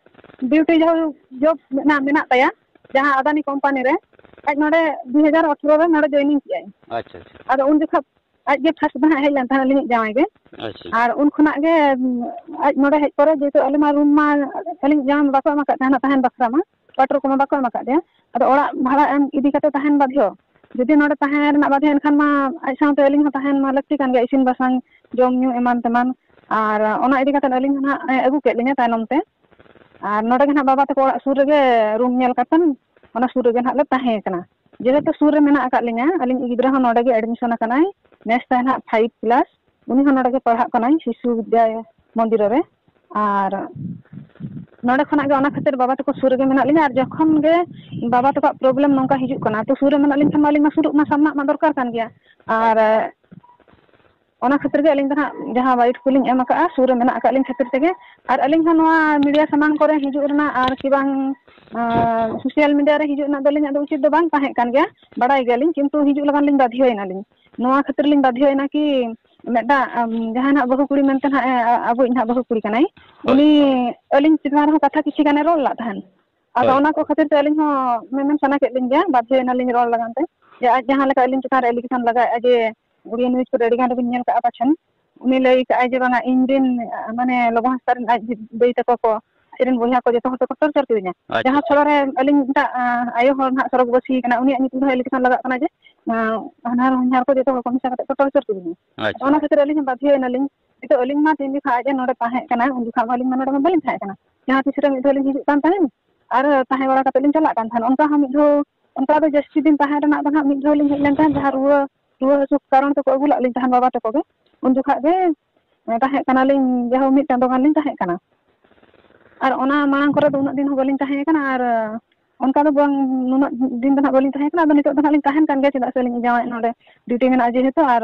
duty ᱡᱟᱦᱟᱸ job ᱢᱮᱱᱟᱜ, ᱢᱮᱱᱟᱜ ᱛᱟᱭᱟ, ᱡᱟᱦᱟᱸ ᱟᱫᱟᱱᱤ company ᱨᱮ, ᱟᱡ ᱱᱚᱰᱮ ᱫᱩᱭ ᱦᱟᱡᱟᱨ ᱟᱴᱷᱨᱚ ᱨᱮ ᱱᱚᱰᱮ joining ᱠᱮᱜᱼᱟᱭ᱾ ᱟᱪᱪᱷᱟ, ᱟᱪᱪᱷᱟ᱾ ᱟᱫᱚ ᱩᱱ ᱡᱚᱠᱷᱚᱱ ᱟᱡ ᱜᱮ first ᱫᱚ ᱦᱟᱸᱜ ᱦᱮᱡ ᱞᱮᱱ ᱛᱟᱦᱮᱸᱱᱟ, ᱟᱹᱞᱤᱧᱤᱡ ᱡᱟᱶᱟᱭ ᱜᱮ᱾ ᱟᱪᱪᱷᱟ᱾ ᱟᱨ ᱩᱱ ᱠᱷᱚᱱᱟᱜ ᱜᱮ, ᱩᱢ, ᱟᱡ ᱱᱚᱰᱮ ᱦᱮᱡ ᱯᱚᱨᱮ ᱡᱮᱦᱮᱛᱩ ᱟᱞᱮ ᱢᱟ room ᱢᱟ ᱟᱹᱞᱤᱧ ᱡᱟᱶᱟᱭ ᱢᱟ ᱵᱟᱠᱚ ᱮᱢ ᱟᱠᱟᱫ ᱛᱟᱦᱮᱸᱱᱟ ᱛᱟᱦᱮᱸᱱ ᱵᱟᱠᱷᱨᱟ ᱢᱟ, quarter ᱠᱚᱢᱟ ᱵᱟᱠᱚ ᱮᱢ ᱟᱠᱟᱫ ᱞᱮᱭᱟ᱾ ᱟᱫᱚ ᱚᱲᱟᱜ ᱵᱷᱟᱲᱟ ᱮᱢ ᱤᱫᱤ ᱠᱟᱛᱮ ᱛᱟᱦᱮᱸᱱ ᱵᱟᱫᱷᱭᱚ᱾ ᱡᱩᱫᱤ ᱱᱚᱰᱮ ᱛᱟᱦᱮᱸ ᱨᱮᱱᱟᱜ ᱵᱟᱫᱷᱟ, ᱮᱱᱠᱷᱟᱱ ᱢᱟ ᱟᱡ ᱥᱟᱶᱛᱮ ᱟᱹᱞᱤᱧ ᱦᱚᱸ ᱛᱟᱦᱮᱱ ᱢᱟ ᱞᱟᱹᱠᱛᱤ ᱠᱟᱱ ᱜᱮᱭᱟ, ᱤᱥᱤᱱ ᱵᱟᱥᱟᱝ, ᱡᱚᱢ ᱧᱩ ᱮᱢᱟᱱ ᱛᱮᱢᱟᱱ᱾ ᱟᱨ ᱚᱱᱟ ᱤᱫᱤ ᱠᱟᱛᱮ ᱟᱹᱞᱤᱧ ᱦᱚᱸ ᱱᱟᱦᱟᱜ ᱮ ᱟᱹᱜᱩ ᱠᱮᱫ ᱞᱤᱧᱟᱹ ᱛᱟᱭᱱᱚᱢ ᱛᱮ᱾ ᱟᱨ ᱱᱚᱰᱮ ᱜᱮ ᱱᱟᱦᱟᱜ ᱵᱟᱵᱟ ᱛᱟᱠᱚ ᱚᱲᱟᱜ ᱥᱩᱨ ᱨᱮᱜᱮ ᱨᱩᱢ ᱧᱮᱞ ᱠᱟᱛᱮᱱ ᱚᱱᱟ ᱥᱩᱨ ᱨᱮᱜᱮ ᱱᱟᱦᱟᱜ ᱞᱮ ᱛᱟᱦᱮᱸ ᱠᱟᱱᱟ᱾ ᱡᱮᱦᱮᱛᱩ ᱥᱩᱨ ᱨᱮ ᱢᱮᱱᱟᱜ ᱟᱠᱟᱫ ᱞᱤᱧᱟ, ᱟᱹᱞᱤᱧ ᱜᱤᱫᱽᱨᱟᱹ ᱦᱚᱸ ᱱᱚᱰᱮ ᱜᱮ admission ᱟᱠᱟᱱᱟᱭ, ᱱᱮᱥ ᱛᱟᱭ ᱱᱟᱦᱟᱜ five class, ᱩᱱᱤ ᱦᱚᱸ ᱱᱚᱰᱮ ᱜᱮ ᱯᱟᱲᱦᱟᱜ ᱠᱟᱱᱟᱭ ᱥᱤᱥᱩ ᱵᱤᱫᱽᱫᱟ ᱢᱚᱱᱫᱤᱨ ᱨᱮ᱾ ᱟᱨ ᱱᱚᱰᱮ ᱠᱷᱚᱱᱟᱜ ᱜᱮ ᱚᱱᱟ ᱠᱷᱟᱹᱛᱤᱨ ᱵᱟᱵᱟ ᱛᱟᱠᱚ ᱥᱩᱨ ᱨᱮᱜᱮ ᱢᱮᱱᱟᱜ ᱞᱤᱧᱟ᱾ ᱟᱨ ᱡᱚᱠᱷᱚᱱ ᱜᱮ ᱵᱟᱵᱟ ᱛᱟᱠᱚᱣᱟᱜ problem ᱱᱚᱝᱠᱟ ᱦᱤᱡᱩᱜ ᱠᱟᱱᱟ, ᱛᱚ ᱥᱩᱨ ᱨᱮ ᱢᱮᱱᱟᱜ ᱞᱤᱧ ᱠᱷᱟᱱ ᱢᱟ ᱟᱹᱞᱤᱧ ᱢᱟ ᱥᱩᱨᱩᱜ ᱢᱟ ᱥᱟᱢᱱᱟᱜ ᱢᱟ ᱫᱚᱨᱠᱟᱨ ᱠᱟᱱ ᱜᱮᱭᱟ᱾ ᱟᱨ ᱚᱱᱟ ᱠᱷᱟᱹᱛᱤᱨ ᱜᱮ ᱟᱹᱞᱤᱧ ᱫᱚ ᱱᱟᱦᱟᱜ ᱡᱟᱦᱟᱸ ᱵᱟᱭᱤᱴ ᱠᱚᱞᱤᱧ ᱮᱢ ᱟᱠᱟᱫᱼᱟ, ᱥᱩᱨ ᱨᱮ ᱢᱮᱱᱟᱜ ᱟᱠᱟᱫ ᱞᱤᱧ ᱠᱷᱟᱹᱛᱤᱨ ᱛᱮᱜᱮ᱾ ᱟᱨ ᱟᱹᱞᱤᱧ ᱦᱚᱸ ᱱᱚᱣᱟ media ᱥᱟᱢᱟᱝ ᱠᱚᱨᱮ ᱦᱤᱡᱩᱜ ᱨᱮᱱᱟᱜ ᱟᱨ ᱠᱤ ᱵᱟᱝ, ᱟᱸ, social media ᱨᱮ ᱦᱤᱡᱩᱜ ᱨᱮᱱᱟᱜ ᱫᱚ ᱟᱹᱞᱤᱧᱟᱜ ᱫᱚ ᱩᱪᱤᱛ ᱫᱚ ᱵᱟᱝ ᱛᱟᱦᱮᱸ ᱠᱟᱱ ᱜᱮᱭᱟ, ᱵᱟᱲᱟᱭ ᱜᱮᱭᱟᱞᱤᱧ, ᱠᱤᱱᱛᱩ ᱦᱤᱡᱩᱜ ᱞᱟᱜᱟᱱ ᱞᱤᱧ ᱵᱟᱫᱷᱭᱚᱭᱮᱱᱟᱞᱤᱧ᱾ ᱱᱚᱣᱟ ᱠᱷᱟᱹᱛᱤᱨ ᱞᱤᱧ ᱵᱟᱫᱷᱭᱚᱭᱮᱱᱟ ᱠᱤ ᱢᱤᱫᱴᱟᱝ, ᱟᱢ, ᱡᱟᱦᱟᱸᱭ ᱱᱟᱦᱟᱜ ᱵᱟᱹᱦᱩ ᱠᱩᱲᱤ ᱢᱮᱱᱛᱮ ᱱᱟᱦᱟᱜ, ᱮ, ᱟ-, ᱟᱵᱚᱭᱤᱡ ᱱᱟᱦᱟᱜ ᱵᱟᱹᱦᱩ ᱠᱩᱲᱤ ᱠᱟᱱᱟᱭ, ᱦᱳᱭ᱾ ᱩᱱᱤ ᱟᱹᱞᱤᱧ ᱪᱮᱛᱟᱱ ᱨᱮᱦᱚᱸ ᱠᱟᱛᱷᱟ ᱠᱤᱪᱷᱤ ᱜᱟᱱᱮ ᱨᱚᱲ ᱞᱟᱜ ᱛᱟᱦᱮᱱ᱾ ᱟᱫᱚ ᱦᱳᱭ᱾ ᱚᱱᱟ ᱠᱚ ᱠᱷᱟᱹᱛᱤᱨ ᱛᱮ ᱟᱹᱞᱤᱧ ᱦᱚᱸ ᱢᱮᱢᱮᱱ ᱥᱟᱱᱟ ᱠᱮᱫ ᱞᱤᱧ ᱜᱮᱭᱟ, ᱵᱟᱫᱷᱭᱚᱭᱮᱱᱟᱞᱤᱧ ᱨᱚᱲ ᱞᱟᱜᱟᱱ ᱛᱮ, ᱡᱮ ᱟᱡ ᱡᱟᱦᱟᱸ ᱞᱮᱠᱟ ᱟᱹᱞᱤᱧ ᱪᱮᱛᱟᱱ ᱨᱮ allegation ᱞᱟᱜᱟᱣᱮᱫᱼᱟ ᱡᱮ audio news ᱠᱚᱨᱮ ᱟᱹᱰᱤ ᱜᱟᱱ ᱨᱮᱵᱤᱱ ᱧᱮᱞ ᱠᱟᱜᱼᱟ ᱯᱟᱪᱷᱮᱱ, ᱩᱱᱤ ᱞᱟᱹᱭ ᱠᱟᱜᱼᱟᱭ ᱡᱮ ᱵᱟᱝᱟ ᱤᱧ ᱨᱮᱱ, ᱢᱟᱱᱮ ᱞᱚᱵᱚ ᱦᱟᱸᱥᱫᱟ ᱨᱮᱱ ᱟᱡ ᱫᱟᱹᱭ ᱛᱟᱠᱚ ᱠᱚ, ᱟᱡ ᱨᱮᱱ ᱵᱚᱭᱦᱟ ᱠᱚ ᱡᱚᱛᱚ ᱦᱚᱲ ᱛᱮᱠᱚ torture ᱠᱤᱫᱤᱧᱟ᱾ ᱟᱪᱪᱷᱟ, ᱡᱟᱦᱟᱸ ᱟᱪᱪᱷᱟ᱾ ᱛᱷᱚᱲᱟ ᱨᱮ ᱟᱹᱞᱤᱧ ᱢᱤᱫᱴᱟᱜ, ᱟᱸ, ᱟᱭᱳ ᱦᱚᱲ ᱱᱟᱦᱟᱜ ᱥᱚᱲᱚᱠ ᱵᱟᱹᱥᱤ ᱠᱟᱱᱟ, ᱩᱱᱤᱭᱟᱜ ᱧᱩᱛᱩᱢ ᱨᱮ allegation ᱞᱟᱜᱟᱜ ᱠᱟᱱᱟ ᱡᱮ, ᱟᱸ, ᱦᱟᱱᱦᱟᱨ ᱦᱚᱧᱦᱟᱨ ᱠᱚ ᱡᱚᱛᱚ ᱦᱚᱲ ᱠᱚ ᱢᱮᱥᱟ ᱠᱟᱛᱮ ᱠᱚ torture ᱠᱤᱫᱤᱧᱟ᱾ ᱟᱪᱪᱷᱟ᱾ ᱚᱱᱟ ᱠᱷᱟᱹᱛᱤᱨ ᱟᱹᱞᱤᱧ ᱦᱚᱸ ᱵᱟᱫᱷᱭᱚ ᱮᱱᱟᱞᱤᱧ᱾ ᱱᱤᱛᱚᱜ ᱟᱹᱞᱤᱧ ᱢᱟ ᱛᱤᱱ ᱡᱚᱠᱷᱟᱜ ᱟᱡ ᱮ ᱱᱚᱰᱮ ᱛᱟᱦᱮᱸ ᱠᱟᱱᱟ, ᱩᱱ ᱡᱚᱠᱷᱟᱜ ᱢᱟ ᱟᱹᱞᱤᱧ ᱢᱟ ᱱᱚᱰᱮ ᱢᱟ ᱵᱟᱹᱞᱤᱧ ᱛᱟᱦᱮᱸ ᱠᱟᱱᱟ᱾ ᱡᱟᱦᱟᱸ ᱛᱤᱥ ᱨᱮ ᱢᱤᱫ ᱫᱷᱟᱣ ᱞᱤᱧ ᱦᱤᱡᱩᱜ ᱠᱟᱱ ᱛᱟᱦᱮᱸᱱ ᱟᱨ ᱛᱟᱦᱮᱸ ᱵᱟᱲᱟ ᱠᱟᱛᱮ ᱞᱤᱧ ᱪᱟᱞᱟᱜ ᱠᱟᱱ ᱛᱟᱦᱮᱸᱱ᱾ ᱚᱱᱠᱟ ᱦᱚᱸ ᱢᱤᱫ ᱫᱷᱟᱣ, ᱚᱱᱠᱟ ᱫᱚ ᱡᱟᱹᱥᱛᱤ ᱫᱤᱱ ᱛᱟᱦᱮᱸ ᱨᱮᱱᱟᱜ ᱫᱚ ᱱᱟᱦᱟᱜ ᱢᱤᱫ ᱫᱷᱟᱣ ᱞᱤᱧ ᱦᱮᱡ ᱞᱮᱱ ᱛᱟᱦᱮᱸᱱ, ᱡᱟᱦᱟᱸ ᱨᱩᱣᱟᱹ, ᱨᱩᱣᱟᱹ ᱦᱟᱹᱥᱩ ᱠᱟᱨᱚᱱ ᱛᱮᱠᱚ ᱟᱹᱜᱩ ᱞᱟᱜ ᱞᱤᱧ ᱛᱟᱦᱮᱸᱱ ᱵᱟᱵᱟ ᱛᱟᱠᱚ ᱜᱮ᱾ ᱩᱱ ᱡᱚᱠᱷᱟᱜ ᱜᱮ ᱛᱟᱦᱮᱸ ᱠᱟᱱᱟᱞᱤᱧ, ᱡᱟᱭᱦᱳᱠ ᱢᱤᱫ ᱪᱟᱸᱫᱳ ᱜᱟᱱ ᱞᱤᱧ ᱛᱟᱦᱮᱸ ᱠᱟᱱᱟ᱾ ᱟᱨ ᱚᱱᱟ ᱢᱟᱲᱟᱝ ᱠᱚᱨᱮ ᱫᱚ ᱩᱱᱟᱹᱜ ᱫᱤᱱ ᱦᱚᱸ ᱵᱟᱹᱞᱤᱧ ᱛᱟᱦᱮᱸ ᱠᱟᱱᱟ, ᱟᱨ ᱚᱱᱠᱟ ᱫᱚ ᱵᱟᱝ, ᱱᱩᱱᱟᱹᱜ ᱫᱤᱱ ᱫᱚ ᱱᱟᱦᱟᱜ ᱵᱟᱹᱞᱤᱧ ᱛᱟᱦᱮᱸ ᱠᱟᱱᱟ᱾ ᱟᱫᱚ ᱱᱤᱛᱚᱜ ᱫᱚ ᱱᱟᱦᱟᱜ ᱞᱤᱧ ᱛᱟᱦᱮᱸᱱ ᱠᱟᱱ ᱜᱮᱭᱟ, ᱪᱮᱫᱟᱜ ᱥᱮ ᱟᱹᱞᱤᱧ ᱡᱟᱶᱟᱭ ᱱᱚᱰᱮ duty ᱢᱮᱱᱟᱜᱼᱟ ᱡᱮᱦᱮᱛᱩ, ᱟᱨ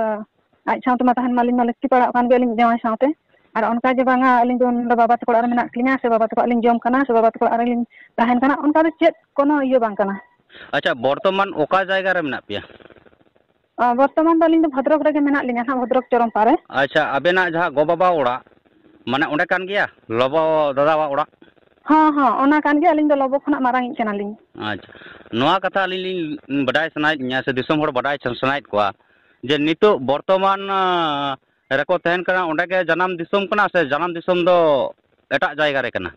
ᱟᱡ ᱥᱟᱶ ᱛᱮᱢᱟ ᱛᱟᱦᱮᱸᱱ ᱢᱟᱞᱤᱧ ᱢᱟ ᱞᱟᱹᱠᱛᱤ ᱯᱟᱲᱟᱣᱜ ᱠᱟᱱ ᱜᱮᱭᱟ ᱟᱹᱞᱤᱧ ᱡᱟᱶᱟᱭ ᱥᱟᱶᱛᱮ᱾ ᱟᱨ ᱚᱱᱠᱟ ᱡᱮ ᱵᱟᱝᱟ ᱟᱹᱞᱤᱧ ᱫᱚ ᱱᱚᱰᱮ ᱵᱟᱵᱟ ᱛᱟᱠᱚ ᱚᱲᱟᱜ ᱨᱮ ᱢᱮᱱᱟᱜ ᱞᱤᱧᱟ ᱥᱮ ᱵᱟᱵᱟ ᱛᱟᱠᱚ ᱚᱲᱟᱜ ᱞᱤᱧ ᱡᱚᱢ ᱠᱟᱱᱟ ᱥᱮ ᱵᱟᱵᱟ ᱛᱟᱠᱚ ᱚᱲᱟᱜ ᱨᱮᱞᱤᱧ ᱛᱟᱦᱮᱸᱱ ᱠᱟᱱᱟ, ᱚᱱᱠᱟ ᱫᱚ ᱪᱮᱫ ᱠᱳᱱᱳ ᱤᱭᱟᱹ ᱵᱟᱝ ᱠᱟᱱᱟ᱾ ᱟᱪᱪᱷᱟ, ᱵᱚᱨᱛᱚᱢᱟᱱ ᱚᱠᱟ ᱡᱟᱭᱜᱟ ᱨᱮ ᱢᱮᱱᱟᱜ ᱯᱮᱭᱟ? ᱚ, ᱵᱚᱨᱛᱚᱢᱟᱱ ᱫᱚ ᱟᱹᱞᱤᱧ ᱫᱚ ᱵᱷᱚᱫᱨᱚᱠ ᱨᱮᱜᱮ ᱢᱮᱱᱟᱜ ᱞᱤᱧᱟ ᱦᱟᱸᱜ, ᱵᱷᱚᱫᱨᱚᱠ ᱪᱚᱨᱚᱢᱯᱟ ᱨᱮ᱾ ᱟᱪᱪᱷᱟ, ᱟᱵᱮᱱᱟᱜ ᱡᱟᱦᱟᱸ ᱜᱚ ᱵᱟᱵᱟ ᱚᱲᱟᱜ, ᱢᱟᱱᱮ ᱚᱸᱰᱮ ᱠᱟᱱ ᱜᱮᱭᱟ, ᱞᱚᱵᱚ ᱫᱟᱫᱟᱣᱟᱜ ᱚᱲᱟᱜ? ᱦᱚᱸ, ᱦᱚᱸ, ᱚᱱᱟ ᱠᱟᱱ ᱜᱮᱭᱟ, ᱟᱹᱞᱤᱧ ᱫᱚ ᱞᱚᱵᱚ ᱠᱷᱚᱱᱟᱜ ᱢᱟᱨᱟᱝᱤᱡ ᱠᱟᱱᱟᱞᱤᱧ᱾ ᱟᱪᱪᱷᱟ, ᱱᱚᱣᱟ ᱠᱟᱛᱷᱟ ᱟᱹᱞᱤᱧ ᱞᱤᱧ ᱵᱟᱰᱟᱭ ᱥᱟᱱᱟᱭᱮᱫ ᱞᱤᱧᱟ ᱥᱮ ᱫᱤᱥᱚᱢ ᱦᱚᱲ ᱵᱟᱰᱟᱭ ᱥᱟᱱᱟᱭᱮᱫ ᱠᱚᱣᱟ ᱡᱮ ᱱᱤᱛᱚᱜ ᱵᱚᱨᱛᱚᱢᱟᱱ, ᱟᱸ, ᱨᱮᱠᱚ ᱛᱟᱦᱮᱸᱱ ᱠᱟᱱᱟ, ᱚᱸᱰᱮ ᱜᱮ ᱡᱟᱱᱟᱢ ᱫᱤᱥᱚᱢ ᱠᱟᱱᱟ ᱥᱮ ᱡᱟᱱᱟᱢ ᱫᱤᱥᱚᱢ ᱫᱚ ᱮᱴᱟᱜ ᱡᱟᱭᱜᱟ ᱨᱮ ᱠᱟᱱᱟ?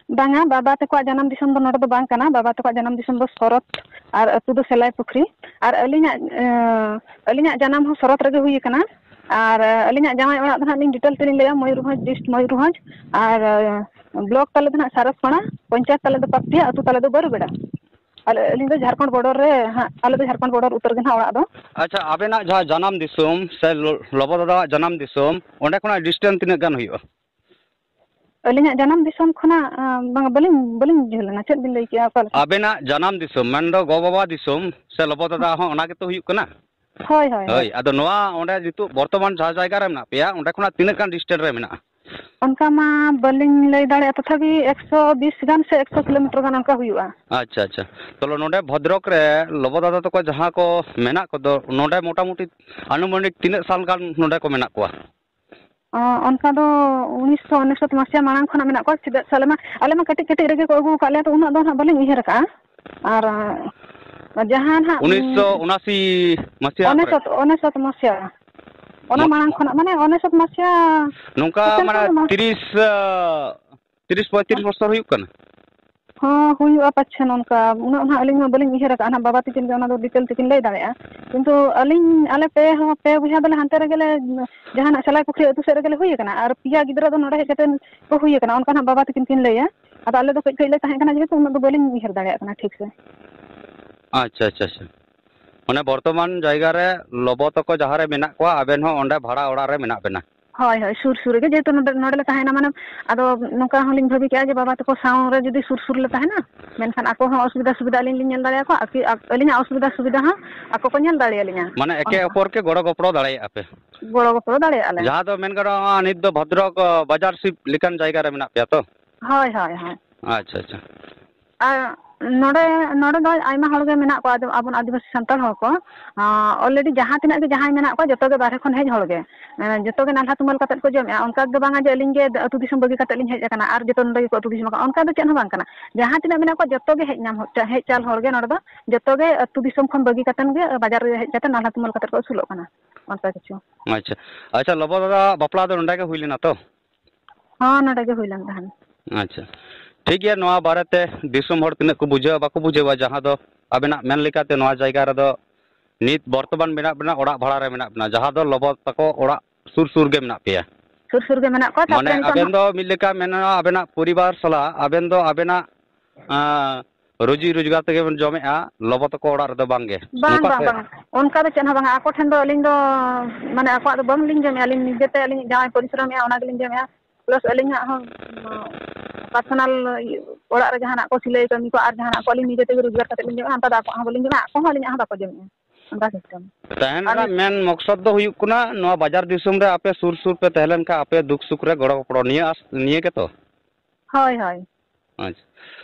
ᱵᱟᱝᱟ, ᱵᱟᱵᱟ ᱛᱟᱠᱚᱣᱟᱜ ᱡᱟᱱᱟᱢ ᱫᱤᱥᱚᱢ ᱫᱚ ᱱᱚᱰᱮ ᱫᱚ ᱵᱟᱝ ᱠᱟᱱᱟ᱾ ᱵᱟᱵᱟ ᱛᱟᱠᱚᱣᱟᱜ ᱡᱟᱱᱟᱢ ᱫᱤᱥᱚᱢ ᱫᱚ ᱥᱚᱨᱚᱛ, ᱟᱨ ᱟᱹᱛᱩ ᱫᱚ ᱥᱮᱞᱟᱭ ᱯᱩᱠᱷᱨᱤ᱾ ᱟᱨ ᱟᱹᱞᱤᱧᱟᱜ, ᱮᱸ, ᱟᱹᱞᱤᱧᱟᱜ ᱡᱟᱱᱟᱢ ᱦᱚᱸ ᱥᱚᱨᱚᱛ ᱨᱮᱜᱮ ᱦᱩᱭ ᱟᱠᱟᱱᱟ᱾ ᱟᱨ, ᱮᱸ, ᱟᱹᱞᱤᱧᱟᱜ ᱡᱟᱶᱟᱭ ᱚᱲᱟᱜ ᱫᱚ ᱱᱟᱦᱟᱜ ᱞᱤᱧ detail ᱛᱮᱞᱤᱧ ᱞᱟᱹᱭᱟ, ᱢᱚᱭᱩᱨᱵᱷᱚᱸᱡᱽ, ᱰᱤᱥᱴ ᱢᱚᱭᱩᱨᱵᱷᱚᱸᱡᱽ᱾ ᱟᱨ, ᱮᱸ, block ᱛᱟᱞᱮ ᱫᱚ ᱱᱟᱦᱟᱜ ᱥᱟᱨᱟᱥᱯᱟᱲᱟ, ᱯᱚᱧᱪᱟᱭᱮᱛ ᱛᱟᱞᱮ ᱫᱚ ᱯᱟᱠᱛᱤᱭᱟ, ᱟᱹᱛᱩ ᱛᱟᱞᱮ ᱫᱚ ᱵᱟᱹᱨᱩᱵᱮᱲᱟ᱾ ᱟᱞᱮ, ᱟᱹᱞᱤᱧ ᱫᱚ ᱡᱷᱟᱲᱠᱷᱚᱸᱰ border ᱨᱮ ᱦᱟᱸᱜ, ᱟᱞᱮ ᱫᱚ ᱡᱷᱟᱲᱠᱷᱚᱸᱰ border ᱩᱛᱟᱹᱨ ᱜᱮ ᱱᱟᱦᱟᱜ ᱚᱲᱟᱜ ᱫᱚ᱾ ᱟᱪᱪᱷᱟ, ᱟᱵᱮᱱᱟᱜ ᱡᱟᱦᱟᱸ ᱡᱟᱱᱟᱢ ᱫᱤᱥᱚᱢ ᱥᱮ ᱞᱚ-, ᱞᱚᱵᱚ ᱫᱟᱫᱟᱣᱟᱜ ᱡᱟᱱᱟᱢ ᱫᱤᱥᱚᱢ, ᱚᱸᱰᱮ ᱠᱷᱚᱱᱟᱜ distance ᱛᱤᱱᱟᱹᱜ ᱜᱟᱱ ᱦᱩᱭᱩᱜᱼᱟ? ᱟᱹᱞᱤᱧᱟᱜ ᱡᱟᱱᱟᱢ ᱫᱤᱥᱚᱢ ᱠᱷᱚᱱᱟᱜ, ᱟᱸ, ᱵᱟᱝᱟ, ᱵᱟᱹᱞᱤᱧ, ᱵᱟᱹᱞᱤᱧ ᱵᱩᱡᱷᱟᱹᱣ ᱞᱮᱱᱟ, ᱪᱮᱫ ᱵᱤᱱ ᱞᱟᱹᱭ ᱠᱮᱜᱼᱟ, ᱚᱠᱟ ᱞᱮᱠᱟ? ᱟᱵᱮᱱᱟᱜ ᱡᱟᱱᱟᱢ ᱫᱤᱥᱚᱢ, ᱢᱮᱱᱫᱚ ᱜᱚ ᱵᱟᱵᱟ ᱫᱤᱥᱚᱢ ᱥᱮ ᱞᱚᱵᱚ ᱫᱟᱫᱟ ᱦᱚᱸ ᱚᱱᱟ ᱜᱮᱛᱚ ᱦᱩᱭᱩᱜ ᱠᱟᱱᱟ? ᱦᱳᱭ, ᱦᱳᱭ, ᱦᱳᱭ᱾ ᱦᱳᱭ, ᱟᱫᱚ ᱱᱚᱣᱟ ᱚᱸᱰᱮ ᱱᱤᱛᱚᱜ ᱵᱚᱨᱛᱚᱢᱟᱱ ᱡᱟᱦᱟᱸ ᱡᱟᱭᱜᱟ ᱨᱮ ᱢᱮᱱᱟᱜ ᱯᱮᱭᱟ, ᱚᱸᱰᱮ ᱠᱷᱚᱱᱟᱜ ᱛᱤᱱᱟᱹᱜ ᱜᱟᱱ distance ᱨᱮ ᱢᱮᱱᱟᱜᱼᱟ? ᱚᱱᱠᱟ ᱢᱟ ᱵᱟᱹᱞᱤᱧ ᱞᱟᱹᱭ ᱫᱟᱲᱮᱭᱟᱜᱼᱟ, ᱛᱚᱛᱷᱟᱯᱤ ᱮᱠᱥᱚ ᱵᱤᱥ ᱜᱟᱱ ᱥᱮ ᱮᱠᱥᱚ kilometer ᱜᱟᱱ ᱚᱱᱠᱟ ᱦᱩᱭᱩᱜᱼᱟ᱾ ᱟᱪᱪᱷᱟ, ᱟᱪᱪᱷᱟ᱾ ᱛᱟᱦᱞᱮ ᱱᱚᱰᱮ ᱵᱷᱚᱫᱨᱚᱠ ᱨᱮ ᱞᱚᱵᱚ ᱫᱟᱫᱟ ᱛᱟᱠᱚ ᱡᱟᱦᱟᱸ ᱠᱚ ᱢᱮᱱᱟᱜ ᱠᱚᱫᱚ, ᱱᱚᱰᱮ ᱢᱚᱴᱟᱢᱩᱴᱤ ᱟᱱᱩᱢᱟᱱᱤᱠ ᱛᱤᱱᱟᱹᱜ ᱥᱟᱞ ᱜᱟᱱ ᱱᱚᱰᱮ ᱠᱚ ᱢᱮᱱᱟᱜ ᱠᱚᱣᱟ? ᱚ, ᱚᱱᱠᱟ ᱫᱚ ᱩᱱᱤᱥᱥᱚ ᱩᱱᱤᱥᱥᱚ ᱢᱟᱥᱤᱭᱟ ᱢᱟᱲᱟᱝ ᱠᱷᱚᱱᱟᱜ ᱢᱮᱱᱟᱜ ᱠᱚᱣᱟ᱾ ᱪᱮᱫᱟᱜ ᱥᱮ ᱟᱞᱮ ᱢᱟ, ᱟᱞᱮ ᱢᱟ ᱠᱟᱹᱴᱤᱡ ᱠᱟᱹᱴᱤᱡ ᱨᱮᱜᱮ ᱠᱚ ᱟᱹᱜᱩ ᱟᱠᱟᱫ ᱞᱮᱭᱟ, ᱛᱚ ᱩᱱᱟᱹᱜ ᱫᱚ ᱱᱟᱦᱟᱜ ᱵᱟᱹᱞᱤᱧ ᱩᱭᱦᱟᱹᱨ ᱟᱠᱟᱫᱼᱟ᱾ ᱟᱨ, ᱟᱸ, ᱡᱟᱦᱟᱸ ᱱᱟᱦᱟᱜ, ᱩᱱᱤᱥᱥᱚ ᱩᱱᱟᱥᱤ ᱢᱟᱥᱤᱭᱟ ᱠᱚᱨᱮ? ᱩᱱᱤᱥᱥᱚ ᱩᱱᱤᱥᱥᱚ ᱢᱟᱥᱤᱭᱟ᱾ ᱚᱱᱟ ᱢᱚ-, ᱢᱟᱲᱟᱝ ᱠᱷᱚᱱᱟᱜ, ᱢᱟᱱᱮ, ᱩᱱᱤᱥᱥᱚ ᱢᱟᱥᱤᱭᱟ ᱱᱚᱝᱠᱟ ᱯᱚᱪᱟᱥ ᱢᱟᱱᱮ ᱠᱷᱚᱱᱟᱜ ᱢᱟ᱾ ᱛᱤᱨᱤᱥ, ᱟᱸ, ᱛᱤᱨᱤᱥ ᱯᱚᱸᱭᱛᱨᱤᱥ ᱵᱚᱪᱷᱚᱨ ᱦᱩᱭᱩᱜ ᱠᱟᱱᱟ? ᱦᱚᱸ, ᱦᱩᱭᱩᱜᱼᱟ ᱯᱟᱪᱷᱮ ᱱᱚᱝᱠᱟ, ᱩᱱᱟᱹᱜ ᱱᱟᱦᱟᱜ ᱟᱹᱞᱤᱧ ᱢᱟ ᱵᱟᱹᱞᱤᱧ ᱩᱭᱦᱟᱹᱨ ᱟᱠᱟᱫᱼᱟ ᱱᱟᱦᱟᱜ, ᱵᱟᱵᱟ ᱛᱟᱹᱠᱤᱱ ᱜᱮ ᱚᱱᱟ ᱫᱚ detail ᱛᱮᱠᱤᱱ ᱞᱟᱹᱭ ᱫᱟᱲᱮᱭᱟᱜᱼᱟ᱾ ᱠᱤᱱᱛᱩ ᱟᱹᱞᱤᱧ, ᱟᱞᱮ ᱯᱮ ᱦᱚᱸ, ᱯᱮ ᱵᱚᱭᱦᱟ ᱫᱚᱞᱮ ᱦᱟᱱᱛᱮ ᱨᱮᱜᱮ ᱞᱮ, ᱡᱟᱦᱟᱱᱟᱜ ᱥᱮᱞᱟᱭ ᱯᱩᱠᱷᱨᱤ ᱟᱹᱛᱩ ᱥᱮᱫ ᱨᱮᱜᱮ ᱞᱮ ᱦᱩᱭ ᱟᱠᱟᱱᱟ, ᱟᱨ ᱯᱮᱭᱟ ᱜᱤᱫᱽᱨᱟᱹ ᱫᱚ ᱱᱚᱰᱮ ᱦᱮᱡ ᱠᱟᱛᱮ ᱠᱚ ᱦᱩᱭ ᱟᱠᱟᱱᱟ, ᱚᱱᱠᱟ ᱱᱟᱦᱟᱜ ᱵᱟᱵᱟ ᱛᱟᱹᱠᱤᱱ ᱠᱤᱱ ᱞᱟᱹᱭᱟ᱾ ᱟᱫᱚ ᱟᱞᱮ ᱫᱚ ᱠᱟᱹᱡ ᱠᱟᱹᱡ ᱞᱮ ᱛᱟᱦᱮᱸ ᱠᱟᱱᱟ, ᱡᱮᱦᱮᱛᱩ ᱩᱱᱟᱹᱜ ᱫᱚ ᱵᱟᱹᱞᱤᱧ ᱩᱭᱦᱟᱹᱨ ᱫᱟᱲᱮᱭᱟᱜ ᱠᱟᱱᱟ ᱴᱷᱤᱠ ᱥᱮ᱾ ᱟᱪᱪᱷᱟ, ᱟᱪᱪᱷᱟ, ᱟᱪᱪᱷᱟ᱾ ᱢᱟᱱᱮ ᱵᱚᱨᱛᱚᱢᱟᱱ ᱡᱟᱭᱜᱟ ᱨᱮ ᱞᱚᱵᱚ ᱛᱟᱠᱚ ᱡᱟᱦᱟᱸ ᱨᱮ ᱢᱮᱱᱟᱜ ᱠᱚᱣᱟ, ᱟᱵᱮᱱ ᱦᱚᱸ ᱚᱸᱰᱮ ᱵᱷᱟᱲᱟ ᱚᱲᱟᱜ ᱨᱮ ᱢᱮᱱᱟᱜ ᱵᱮᱱᱟ? ᱦᱳᱭ, ᱦᱳᱭ, ᱥᱩᱨ ᱥᱩᱨ ᱨᱮᱜᱮ, ᱡᱮᱦᱮᱛᱩ ᱱᱚᱰᱮ, ᱱᱚᱰᱮ ᱞᱮ ᱛᱟᱦᱮᱱᱟ, ᱢᱟᱱᱮ, ᱟᱫᱚ ᱱᱚᱝᱠᱟ ᱦᱚᱸᱞᱤᱧ ᱵᱷᱟᱹᱵᱤ ᱠᱮᱜᱼᱟ ᱡᱮ ᱵᱟᱵᱟ ᱛᱟᱠᱚ ᱥᱟᱶ ᱨᱮ ᱡᱩᱫᱤ ᱥᱩᱨ ᱥᱩᱨ ᱞᱮ ᱛᱟᱦᱮᱱᱟ, ᱢᱮᱱᱠᱷᱟᱱ ᱟᱠᱚ ᱦᱚᱸ ᱚᱥᱩᱵᱤᱫᱟ ᱥᱩᱵᱤᱫᱟ ᱟᱹᱞᱤᱧ ᱞᱤᱧ ᱧᱮᱞ ᱫᱟᱲᱮᱭᱟᱠᱚᱣᱟ, ᱟᱨ ᱠᱤ ᱟ-, ᱟᱹᱞᱤᱧᱟᱜ ᱚᱥᱩᱵᱤᱫᱟ ᱥᱩᱵᱤᱫᱟ ᱦᱚᱸ ᱟᱠᱚ ᱠᱚ ᱧᱮᱞ ᱫᱟᱲᱮᱭᱟᱞᱤᱧᱟ᱾ ᱢᱟᱱᱮ ᱮᱠᱮ ᱚᱱᱠᱟ᱾ ᱚᱯᱚᱨ ᱠᱮ ᱜᱚᱲᱚ ᱜᱚᱯᱚᱲᱚ ᱫᱟᱲᱮᱭᱟᱜᱼᱟ ᱯᱮ᱾ ᱜᱚᱲᱚ ᱜᱚᱯᱚᱲᱚ ᱫᱟᱲᱮᱭᱟᱜᱼᱟ ᱞᱮ᱾ ᱡᱟᱦᱟᱸ ᱫᱚ ᱢᱮᱱ ᱜᱟᱱᱚᱜᱼᱟ, ᱱᱤᱛ ᱫᱚ ᱵᱷᱚᱫᱨᱚᱠ, ᱚ, ᱵᱟᱡᱟᱨ ᱥᱤᱯ ᱞᱮᱠᱟᱱ ᱡᱟᱭᱜᱟ ᱨᱮ ᱢᱮᱱᱟᱜ ᱯᱮᱭᱟ ᱛᱚ? ᱦᱳᱭ, ᱦᱳᱭ, ᱦᱳᱭ᱾ ᱟᱪᱪᱷᱟ, ᱟᱪᱪᱷᱟ᱾ ᱟᱨ ᱱᱚᱰᱮ, ᱱᱚᱰᱮ ᱫᱚ ᱟᱭᱢᱟ ᱦᱚᱲ ᱜᱮ ᱢᱮᱱᱟᱜ ᱠᱚᱣᱟ, ᱟᱫᱚ ᱟᱵᱚᱱ ᱟᱹᱫᱤᱵᱟᱹᱥᱤ ᱥᱟᱱᱛᱟᱲ ᱦᱚᱲ ᱠᱚ, ᱟᱸ, already ᱡᱟᱦᱟᱸ ᱛᱤᱱᱟᱹᱜ ᱜᱮ ᱡᱟᱦᱟᱸᱭ ᱢᱮᱱᱟᱜ ᱠᱚᱣᱟ, ᱡᱚᱛᱚ ᱜᱮ ᱵᱟᱦᱨᱮ ᱠᱷᱚᱱ ᱦᱮᱡ ᱦᱚᱲ ᱜᱮ᱾ ᱮᱸ, ᱡᱚᱛᱚ ᱜᱮ ᱱᱟᱞᱦᱟ ᱛᱩᱢᱟᱹᱞ ᱠᱟᱛᱮᱫ ᱠᱚ ᱡᱚᱢᱮᱜᱼᱟ᱾ ᱚᱱᱠᱟ ᱫᱚ ᱵᱟᱝᱟ ᱡᱮ ᱟᱹᱞᱤᱧ ᱜᱮ ᱟᱹᱛᱩ ᱫᱤᱥᱚᱢ ᱵᱟᱹᱜᱤ ᱠᱟᱛᱮᱫ ᱞᱤᱧ ᱦᱮᱡ ᱟᱠᱟᱱᱟ ᱟᱨ ᱡᱚᱛᱚ ᱱᱚᱰᱮ ᱜᱮᱠᱚ ᱟᱹᱛᱩ ᱫᱤᱥᱚᱢ ᱟᱠᱟᱱᱟ, ᱚᱱᱠᱟ ᱫᱚ ᱪᱮᱫ ᱦᱚᱸ ᱵᱟᱝ ᱠᱟᱱᱟ᱾ ᱡᱟᱦᱟᱸ ᱛᱤᱱᱟᱹᱜ ᱢᱮᱱᱟᱜ ᱠᱚᱣᱟ, ᱡᱚᱛᱚ ᱜᱮ ᱦᱮᱡ ᱧᱟᱢ ᱦᱚᱲ, ᱦᱮᱡ ᱪᱟᱞ ᱦᱚᱲ ᱜᱮ ᱱᱚᱰᱮ ᱫᱚ ᱡᱚᱛᱚ ᱜᱮ ᱟᱹᱛᱩ ᱫᱤᱥᱚᱢ ᱠᱷᱚᱱ ᱵᱟᱹᱜᱤ ᱠᱟᱛᱮᱫ ᱜᱮ ᱵᱟᱡᱟᱨ ᱨᱮ ᱦᱮᱡ ᱠᱟᱛᱮᱫ ᱱᱟᱞᱦᱟ ᱛᱩᱢᱟᱹᱞ ᱠᱟᱛᱮᱫ ᱠᱚ ᱟᱹᱥᱩᱞᱚᱜ ᱠᱟᱱᱟ᱾ ᱚᱱᱠᱟ ᱠᱤᱪᱷᱩ᱾ ᱟᱪᱪᱷᱟ, ᱟᱪᱪᱷᱟ, ᱞᱚᱵᱚ ᱫᱟᱫᱟ ᱵᱟᱯᱞᱟ ᱫᱚ ᱱᱚᱰᱮ ᱜᱮ ᱦᱩᱭ ᱞᱮᱱᱟ ᱛᱚ? ᱦᱚᱸ, ᱱᱚᱰᱮ ᱜᱮ ᱦᱩᱭ ᱞᱮᱱ ᱛᱟᱦᱮᱸᱱ᱾ ᱟᱪᱪᱷᱟ, ᱴᱷᱤᱠ ᱜᱮᱭᱟ᱾ ᱱᱚᱣᱟ ᱵᱟᱨᱮᱛᱮ ᱫᱤᱥᱚᱢ ᱦᱚᱲ ᱛᱤᱱᱟᱹᱜ ᱠᱚ ᱵᱩᱡᱷᱟᱹᱣᱟ ᱵᱟᱠᱚ ᱵᱩᱡᱷᱟᱹᱣᱟ, ᱡᱟᱦᱟᱸ ᱫᱚ ᱟᱵᱮᱱᱟᱜ ᱢᱮᱱ ᱞᱮᱠᱟᱛᱮ ᱱᱚᱣᱟ ᱡᱟᱭᱜᱟ ᱨᱮᱫᱚ ᱱᱤᱛ ᱵᱚᱨᱛᱚᱢᱟᱱ ᱢᱮᱱᱟᱜ ᱵᱮᱱᱟ, ᱚᱲᱟᱜ ᱵᱷᱟᱲᱟ ᱨᱮ ᱢᱮᱱᱟᱜ ᱵᱮᱱᱟ, ᱡᱟᱦᱟᱸ ᱫᱚ ᱞᱚᱵᱚ ᱛᱟᱠᱚ ᱚᱲᱟᱜ ᱥᱩᱨ ᱥᱩᱨ ᱜᱮ ᱢᱮᱱᱟᱜ ᱯᱮᱭᱟ? ᱥᱩᱨ ᱥᱩᱨ ᱜᱮ ᱢᱮᱱᱟᱜ ᱠᱚᱣᱟ᱾ ᱛᱟᱯᱚᱨᱮ ᱢᱟᱱᱮ ᱱᱤᱛᱚᱜ ᱟᱵᱮᱱ ᱱᱟᱜ ᱫᱚ ᱢᱤᱫ ᱞᱮᱠᱟ ᱢᱮᱱᱟ, ᱟᱵᱮᱱᱟᱜ ᱯᱚᱨᱤᱵᱟᱨ ᱥᱟᱞᱟᱜ ᱟᱵᱮᱱ ᱫᱚ ᱟᱵᱮᱱᱟᱜ, ᱟᱸ, ᱨᱩᱡᱤ ᱨᱳᱡᱽᱜᱟᱨ ᱛᱮᱜᱮ ᱵᱮᱱ ᱡᱚᱢᱮᱜᱼᱟ, ᱞᱚᱵᱚ ᱛᱟᱠᱚ ᱚᱲᱟᱜ ᱨᱮᱫᱚ ᱵᱟᱝ ᱜᱮ? ᱵᱟᱝ, ᱱᱚᱝᱠᱟ ᱵᱟᱝ, ᱥᱮ? ᱵᱟᱝ, ᱚᱱᱠᱟ ᱫᱚ ᱪᱮᱫ ᱦᱚᱸ ᱵᱟᱝᱟ᱾ ᱟᱠᱚ ᱴᱷᱮᱱ ᱫᱚ ᱟᱹᱞᱤᱧ ᱫᱚ, ᱢᱟᱱᱮ, ᱟᱠᱚᱣᱟᱜ ᱫᱚ ᱵᱟᱝᱞᱤᱧ ᱡᱚᱢᱮᱜᱼᱟ᱾ ᱟᱹᱞᱤᱧ ᱱᱤᱡᱮᱛᱮ ᱟᱹᱞᱤᱧ ᱡᱟᱦᱟᱸᱭ ᱯᱚᱨᱤᱥᱨᱚᱢᱮᱜᱼᱟ, ᱚᱱᱟ ᱜᱮᱞᱤᱧ ᱡᱚᱢᱮᱜᱼᱟ᱾ ᱯᱞᱟᱥ ᱟᱹᱞᱤᱧᱟᱜ ᱦᱚᱸ, ᱯᱟᱨᱥᱚᱱᱟᱞ ᱚᱲᱟᱜ ᱨᱮ ᱡᱟᱦᱟᱱᱟᱜ ᱠᱚ ᱥᱤᱞᱟᱹᱭ ᱠᱟᱹᱢᱤ ᱠᱚ ᱟᱨ ᱡᱟᱦᱟᱱᱟᱜ ᱠᱚ ᱟᱹᱞᱤᱧ ᱱᱤᱡᱮ ᱛᱮᱜᱮ ᱨᱳᱡᱽᱜᱟᱨ ᱠᱟᱛᱮ ᱞᱤᱧ ᱡᱚᱢᱮᱜᱼᱟ, ᱚᱱᱠᱟ ᱫᱚ ᱟᱠᱚᱣᱟᱜ ᱦᱚᱸ ᱵᱟᱹᱞᱤᱧ ᱡᱚᱢᱮᱜᱼᱟ, ᱟᱠᱚ ᱦᱚᱸ ᱟᱹᱞᱤᱧᱟᱜ ᱦᱚᱸ ᱵᱟᱠᱚ ᱡᱚᱢᱮᱜᱼᱟ᱾ ᱚᱱᱠᱟ ᱥᱤᱥᱴᱮᱢ᱾ ᱛᱟᱦᱮᱱ ᱟᱨ ᱨᱮᱱᱟᱜ ᱢᱮᱱ ᱢᱚᱠᱥᱚᱫ ᱫᱚ ᱦᱩᱭᱩᱜ ᱠᱟᱱᱟ, ᱱᱚᱣᱟ ᱵᱟᱡᱟᱨ ᱫᱤᱥᱚᱢ ᱨᱮ ᱟᱯᱮ ᱥᱩᱨ ᱥᱩᱨ ᱯᱮ ᱛᱟᱦᱮᱸ ᱞᱮᱱᱠᱷᱟᱱ ᱟᱯᱮ ᱫᱩᱠ ᱥᱩᱠ ᱨᱮ ᱜᱚᱲᱚ ᱜᱚᱯᱚᱲᱚ, ᱱᱤᱭᱟᱹ ᱟᱥ-, ᱱᱤᱭᱟᱹ ᱜᱮᱛᱚ? ᱦᱳᱭ, ᱦᱳᱭ᱾ ᱟᱪᱪᱷᱟ᱾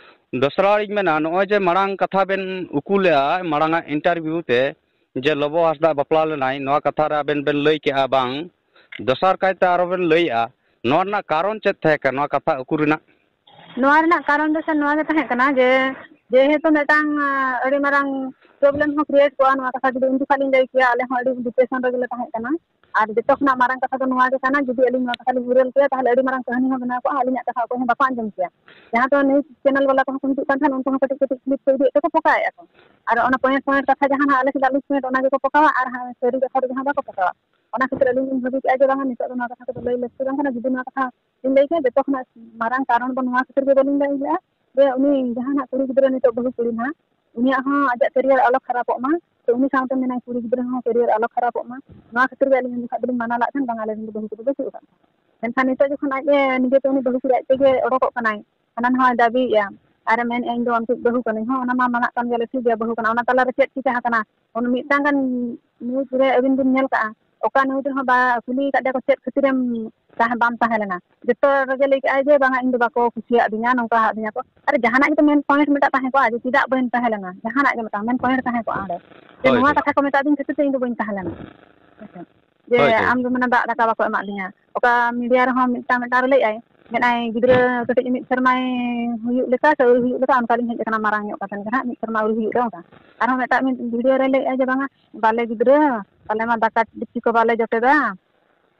ᱫᱚᱥᱨᱟ ᱤᱧ ᱢᱮᱱᱟ, ᱱᱚᱜᱼᱚᱭ ᱡᱮ ᱢᱟᱲᱟᱝ ᱠᱟᱛᱷᱟ ᱵᱮᱱ ᱩᱠᱩ ᱞᱮᱜᱼᱟ, ᱢᱟᱲᱟᱝᱟᱜ ᱤᱱᱴᱟᱨᱵᱷᱤᱭᱩ ᱛᱮ, ᱡᱮ ᱞᱚᱵᱚ ᱦᱟᱸᱥᱫᱟ ᱵᱟᱯᱞᱟ ᱞᱮᱱᱟᱭ, ᱱᱚᱣᱟ ᱠᱟᱛᱷᱟ ᱨᱮ ᱟᱵᱮᱱ ᱵᱮᱱ ᱞᱟᱹᱭ ᱠᱮᱜᱼᱟ ᱵᱟᱝ, ᱫᱚᱥᱟᱨ ᱠᱟᱭᱛᱮ ᱟᱨᱚ ᱵᱮᱱ ᱞᱟᱹᱭᱮᱜᱼᱟ, ᱱᱚᱣᱟ ᱨᱮᱱᱟᱜ ᱠᱟᱨᱚᱱ ᱪᱮᱫ ᱛᱟᱦᱮᱸ ᱠᱟᱱᱟ, ᱱᱚᱣᱟ ᱠᱟᱛᱷᱟ ᱩᱠᱩ ᱨᱮᱱᱟᱜ? ᱱᱚᱣᱟ ᱨᱮᱱᱟᱜ ᱠᱟᱨᱚᱱ ᱫᱚ ᱥᱟᱨ ᱱᱚᱣᱟ ᱜᱮ ᱛᱟᱦᱮᱸ ᱠᱟᱱᱟ ᱡᱮ, ᱡᱮᱦᱮᱛᱩ ᱢᱤᱫᱴᱟᱝ, ᱟ, ᱟᱹᱰᱤ ᱢᱟᱨᱟᱝ ᱯᱨᱚᱵᱞᱮᱢ ᱦᱚᱸ ᱠᱨᱤᱭᱮᱴ ᱠᱚᱜᱼᱟ᱾ ᱱᱚᱣᱟ ᱠᱟᱛᱷᱟ ᱡᱩᱫᱤ ᱩᱱ ᱡᱚᱠᱷᱟᱜ ᱞᱤᱧ ᱞᱟᱹᱭ ᱠᱮᱭᱟ, ᱟᱞᱮ ᱦᱚᱸ ᱟᱹᱰᱤ ᱰᱤᱯᱨᱮᱥᱚᱱ ᱨᱮᱜᱮ ᱞᱮ ᱛᱟᱦᱮᱸ ᱠᱟᱱᱟ᱾ ᱟᱨ ᱡᱚᱛᱚ ᱠᱷᱚᱱᱟᱜ ᱢᱟᱨᱟᱝ ᱠᱟᱛᱷᱟ ᱫᱚ ᱱᱚᱣᱟ ᱜᱮ ᱠᱟᱱᱟ, ᱡᱩᱫᱤ ᱟᱹᱞᱤᱧ ᱱᱚᱣᱟ ᱠᱟᱛᱷᱟ ᱞᱤᱧ ᱩᱨᱟᱹᱞ ᱠᱮᱭᱟ, ᱛᱟᱦᱚᱞᱮ ᱟᱹᱰᱤ ᱢᱟᱨᱟᱝ ᱠᱟᱹᱦᱱᱤ ᱦᱚᱸ ᱵᱮᱱᱟᱣ ᱠᱚᱜᱼᱟ, ᱟᱹᱞᱤᱧᱟᱜ ᱠᱟᱛᱷᱟ ᱚᱠᱚᱭ ᱦᱚᱸ ᱵᱟᱠᱚ ᱟᱸᱡᱚᱢ ᱠᱮᱭᱟ᱾ ᱡᱟᱦᱟᱸ ᱫᱚ ᱱᱤᱭᱩᱡᱽ ᱪᱮᱱᱮᱞ ᱵᱟᱞᱟ ᱠᱚᱦᱚᱸ ᱠᱚ ᱦᱤᱡᱩᱜ ᱠᱟᱱ ᱛᱟᱦᱮᱸᱫ, ᱩᱱᱠᱩ ᱦᱚᱸ ᱠᱟᱹᱴᱤᱡ ᱠᱟᱹᱴᱤᱡ ᱠᱞᱤᱯ ᱠᱚ ᱤᱫᱤᱭᱮᱫ ᱛᱮᱠᱚ ᱯᱚᱠᱟᱭᱮᱫᱼᱟ ᱠᱚ᱾ ᱟᱨ ᱚᱱᱟ ᱯᱚᱭᱮᱱᱴ ᱯᱚᱭᱮᱱᱴ ᱠᱟᱛᱷᱟ ᱡᱟᱦᱟᱸ ᱱᱟᱜ ᱟᱞᱮ ᱥᱮᱫᱟᱜ ᱞᱩᱡᱽ ᱯᱚᱭᱮᱱᱴ, ᱚᱱᱟ ᱜᱮᱠᱚ ᱯᱚᱠᱟᱣᱟ, ᱟᱨ ᱦᱟᱸᱜ ᱥᱟᱹᱨᱤ ᱠᱟᱛᱷᱟ ᱫᱚ ᱡᱟᱦᱟᱸ ᱵᱟᱠᱚ ᱯᱚᱠᱟᱣᱟ᱾ ᱚᱱᱟ ᱠᱷᱟᱹᱛᱤᱨ ᱟᱹᱞᱤᱧ ᱞᱤᱧ ᱵᱷᱟᱹᱵᱤ ᱠᱮᱫᱼᱟ ᱡᱮ ᱵᱟᱝᱟ, ᱱᱤᱛᱚᱜ ᱫᱚ ᱱᱚᱣᱟ ᱠᱟᱛᱷᱟ ᱠᱚᱫᱚ ᱞᱟᱹᱭ ᱞᱟᱹᱠᱛᱤ ᱵᱟᱝ ᱠᱟᱱᱟ᱾ ᱡᱩᱫᱤ ᱱᱚᱣᱟ ᱠᱟᱛᱷᱟ ᱞᱤᱧ ᱞᱟᱹᱭ ᱠᱮᱭᱟ, ᱡᱚᱛᱚ ᱠᱷᱚᱱᱟᱜ ᱢᱟᱨᱟᱝ ᱠᱟᱨᱚᱱ ᱫᱚ ᱱᱚᱣᱟ ᱠᱷᱟᱹᱛᱤᱨ ᱜᱮ ᱵᱟᱹᱞᱤᱧ ᱞᱟᱹᱭ ᱞᱮᱫᱼᱟ ᱡᱮ ᱩᱱᱤ ᱡᱟᱦᱟᱸ ᱱᱟᱜ ᱠᱩᱲᱤ ᱜᱤᱫᱽᱨᱟᱹ ᱱᱤᱛᱚᱜ ᱵᱟᱹᱦᱩ ᱠᱩᱲᱤ ᱱᱟᱦᱟᱜ, ᱩᱱᱤᱭᱟᱜ ᱦᱚᱸ ᱟᱡᱟᱜ ᱠᱮᱨᱤᱭᱟᱨ ᱟᱞᱚ ᱠᱷᱟᱨᱟᱯᱚᱜ ᱢᱟ, ᱥᱮ ᱩᱱᱤ ᱥᱟᱶᱛᱮ ᱢᱮᱱᱟᱭ ᱠᱩᱲᱤ ᱜᱤᱫᱽᱨᱟᱹ ᱦᱚᱸ ᱠᱮᱨᱤᱭᱟᱨ ᱟᱞᱚ ᱠᱷᱟᱨᱟᱯᱚᱜ ᱢᱟ, ᱱᱚᱣᱟ ᱠᱷᱟᱹᱛᱤᱨ ᱜᱮ ᱟᱹᱞᱤᱧ ᱩᱱ ᱡᱚᱠᱷᱟᱜ ᱫᱚᱞᱤᱧ ᱢᱟᱱᱟ ᱞᱟᱜ ᱛᱟᱦᱮᱸᱫ, ᱵᱟᱝ, ᱟᱞᱮ ᱨᱮᱱ ᱫᱚ ᱵᱟᱹᱦᱩ ᱠᱩᱲᱤ ᱫᱚ ᱵᱟᱹᱪᱩᱜ ᱟᱠᱟᱫ ᱠᱚᱣᱟ᱾ ᱢᱮᱱᱠᱷᱟᱱ ᱱᱤᱛᱚᱜ ᱡᱚᱠᱷᱚᱱ ᱟᱡ ᱮ ᱱᱤᱡᱮᱛᱮ ᱩᱱᱤ ᱵᱟᱹᱦᱩ ᱠᱩᱲᱤ ᱟᱡ ᱛᱮᱜᱮ ᱚᱰᱚᱠᱚᱜ ᱠᱟᱱᱟᱭ, ᱦᱟᱱᱟ ᱱᱟᱣᱟᱭ ᱫᱟᱹᱵᱤᱭᱮᱫᱼᱟ, ᱟᱨᱮ ᱢᱮᱱᱮᱫᱼᱟ, "ᱤᱧ ᱫᱚ ᱟᱢ ᱴᱷᱮᱱ ᱵᱟᱹᱦᱩ ᱠᱟᱹᱱᱟᱹᱧ", ᱦᱚᱸ, ᱚᱱᱟ ᱢᱟ ᱢᱟᱱᱟᱜ ᱠᱟᱱ ᱜᱮᱭᱟ, ᱴᱷᱤᱠ ᱜᱮᱭᱟ, ᱵᱟᱹᱦᱩ ᱠᱟᱱᱟ, ᱚᱱᱟ ᱛᱟᱞᱟᱨᱮ ᱪᱮᱫ ᱪᱤᱠᱟᱹ ᱟᱠᱟᱱᱟ? ᱚᱱᱟ ᱢᱤᱫᱴᱟᱝ ᱜᱟᱱ ᱱᱤᱭᱩᱡᱽ ᱨᱮ ᱟᱹᱵᱤᱱ ᱵᱤᱱ ᱧᱮᱞ ᱠᱟᱜᱼᱟ, ᱚᱠᱟ ᱱᱤᱭᱩᱡᱽ ᱨᱮᱦᱚᱸ ᱵᱟ ᱠᱩᱞᱤ ᱟᱠᱟᱫ ᱫᱮᱭᱟ ᱠᱚ, "ᱪᱮᱫ ᱠᱷᱟᱹᱛᱤᱨᱮᱢ ᱛᱟᱦᱮᱸ, ᱵᱟᱢ ᱛᱟᱦᱮᱸ ᱞᱮᱱᱟ?" ᱡᱚᱛᱚ ᱨᱮᱜᱮ ᱞᱟᱹᱭ ᱠᱟᱜᱼᱟᱭ ᱡᱮ, "ᱵᱟᱝᱟ, ᱤᱧ ᱫᱚ ᱵᱟᱠᱚ ᱠᱩᱥᱤᱭᱟᱜ ᱫᱤᱧᱟ, ᱱᱚᱝᱠᱟ ᱟᱫ ᱫᱤᱧᱟ ᱠᱚ᱾" ᱟᱨᱮ, ᱡᱟᱦᱟᱱᱟᱜ ᱜᱮᱛᱚ ᱢᱮᱱ ᱯᱚᱭᱮᱱᱴ ᱢᱤᱫᱴᱟᱝ ᱛᱟᱦᱮᱸ ᱠᱚᱜᱼᱟ ᱡᱮ, "ᱪᱮᱫᱟᱜ ᱵᱟᱹᱧ ᱛᱟᱦᱮᱸ ᱞᱮᱱᱟ?" ᱡᱟᱦᱟᱱᱟᱜ ᱜᱮ ᱢᱤᱫᱴᱟᱝ ᱢᱮᱱ ᱯᱚᱭᱮᱱᱴ ᱛᱟᱦᱮᱸ ᱠᱚᱜᱼᱟ ᱚᱸᱰᱮ, ᱡᱮ, ᱦᱳᱭ, "ᱱᱚᱣᱟ ᱦᱳᱭ᱾ ᱠᱟᱛᱷᱟ ᱠᱚ ᱢᱮᱛᱟᱫᱤᱧ ᱠᱷᱟᱹᱛᱤᱨ ᱛᱮ ᱤᱧ ᱫᱚ ᱵᱟᱹᱧ ᱛᱟᱦᱮᱸ ᱞᱮᱱᱟ᱾" ᱦᱮᱸᱥᱮ? ᱡᱮ, ᱦᱳᱭ, ᱦᱳᱭ᱾ "ᱟᱢ ᱫᱚ, ᱢᱟᱱᱮ, ᱫᱟᱜ ᱫᱟᱠᱟ ᱵᱟᱠᱚ ᱮᱢᱟᱫ ᱞᱤᱧᱟ᱾" ᱚᱠᱟ ᱢᱤᱰᱤᱭᱟ ᱨᱮᱦᱚᱸ ᱢᱤᱫᱴᱟᱝ, ᱢᱤᱫᱴᱟᱝ ᱨᱮ ᱞᱟᱹᱭᱮᱫᱼᱟᱭ, ᱢᱮᱱᱟᱭ, "ᱜᱤᱫᱽᱨᱟᱹ ᱠᱟᱹᱴᱤᱡ ᱢᱤᱫ ᱥᱮᱨᱢᱟᱭ ᱦᱩᱭᱩᱜ ᱞᱮᱠᱟ ᱥᱮ ᱟᱹᱣᱨᱤ ᱦᱩᱭᱩᱜ ᱞᱮᱠᱟ, ᱚᱱᱠᱟ ᱞᱤᱧ ᱦᱮᱡ ᱟᱠᱟᱱᱟ, ᱢᱟᱨᱟᱝ ᱧᱚᱜ ᱠᱟᱛᱮ ᱜᱮ ᱦᱟᱸᱜ, ᱢᱤᱫ ᱥᱮᱨᱢᱟ ᱟᱹᱣᱨᱤ ᱦᱩᱭᱩᱜ ᱨᱮ ᱚᱱᱠᱟ᱾" ᱟᱨᱦᱚᱸ ᱢᱤᱫᱴᱟᱝ ᱢᱤᱫ ᱵᱷᱤᱰᱤᱭᱳ ᱨᱮ ᱞᱟᱹᱭᱮᱫᱼᱟᱭ ᱡᱮ, "ᱵᱟᱝᱟ, ᱵᱟᱞᱮ ᱜᱤᱫᱽᱨᱟᱹ, ᱯᱟᱞᱮ ᱢᱟ ᱫᱟᱠᱟ ᱰᱮᱠᱪᱤ ᱠᱚ ᱵᱟᱞᱮ ᱡᱚᱴᱮᱫᱟ᱾"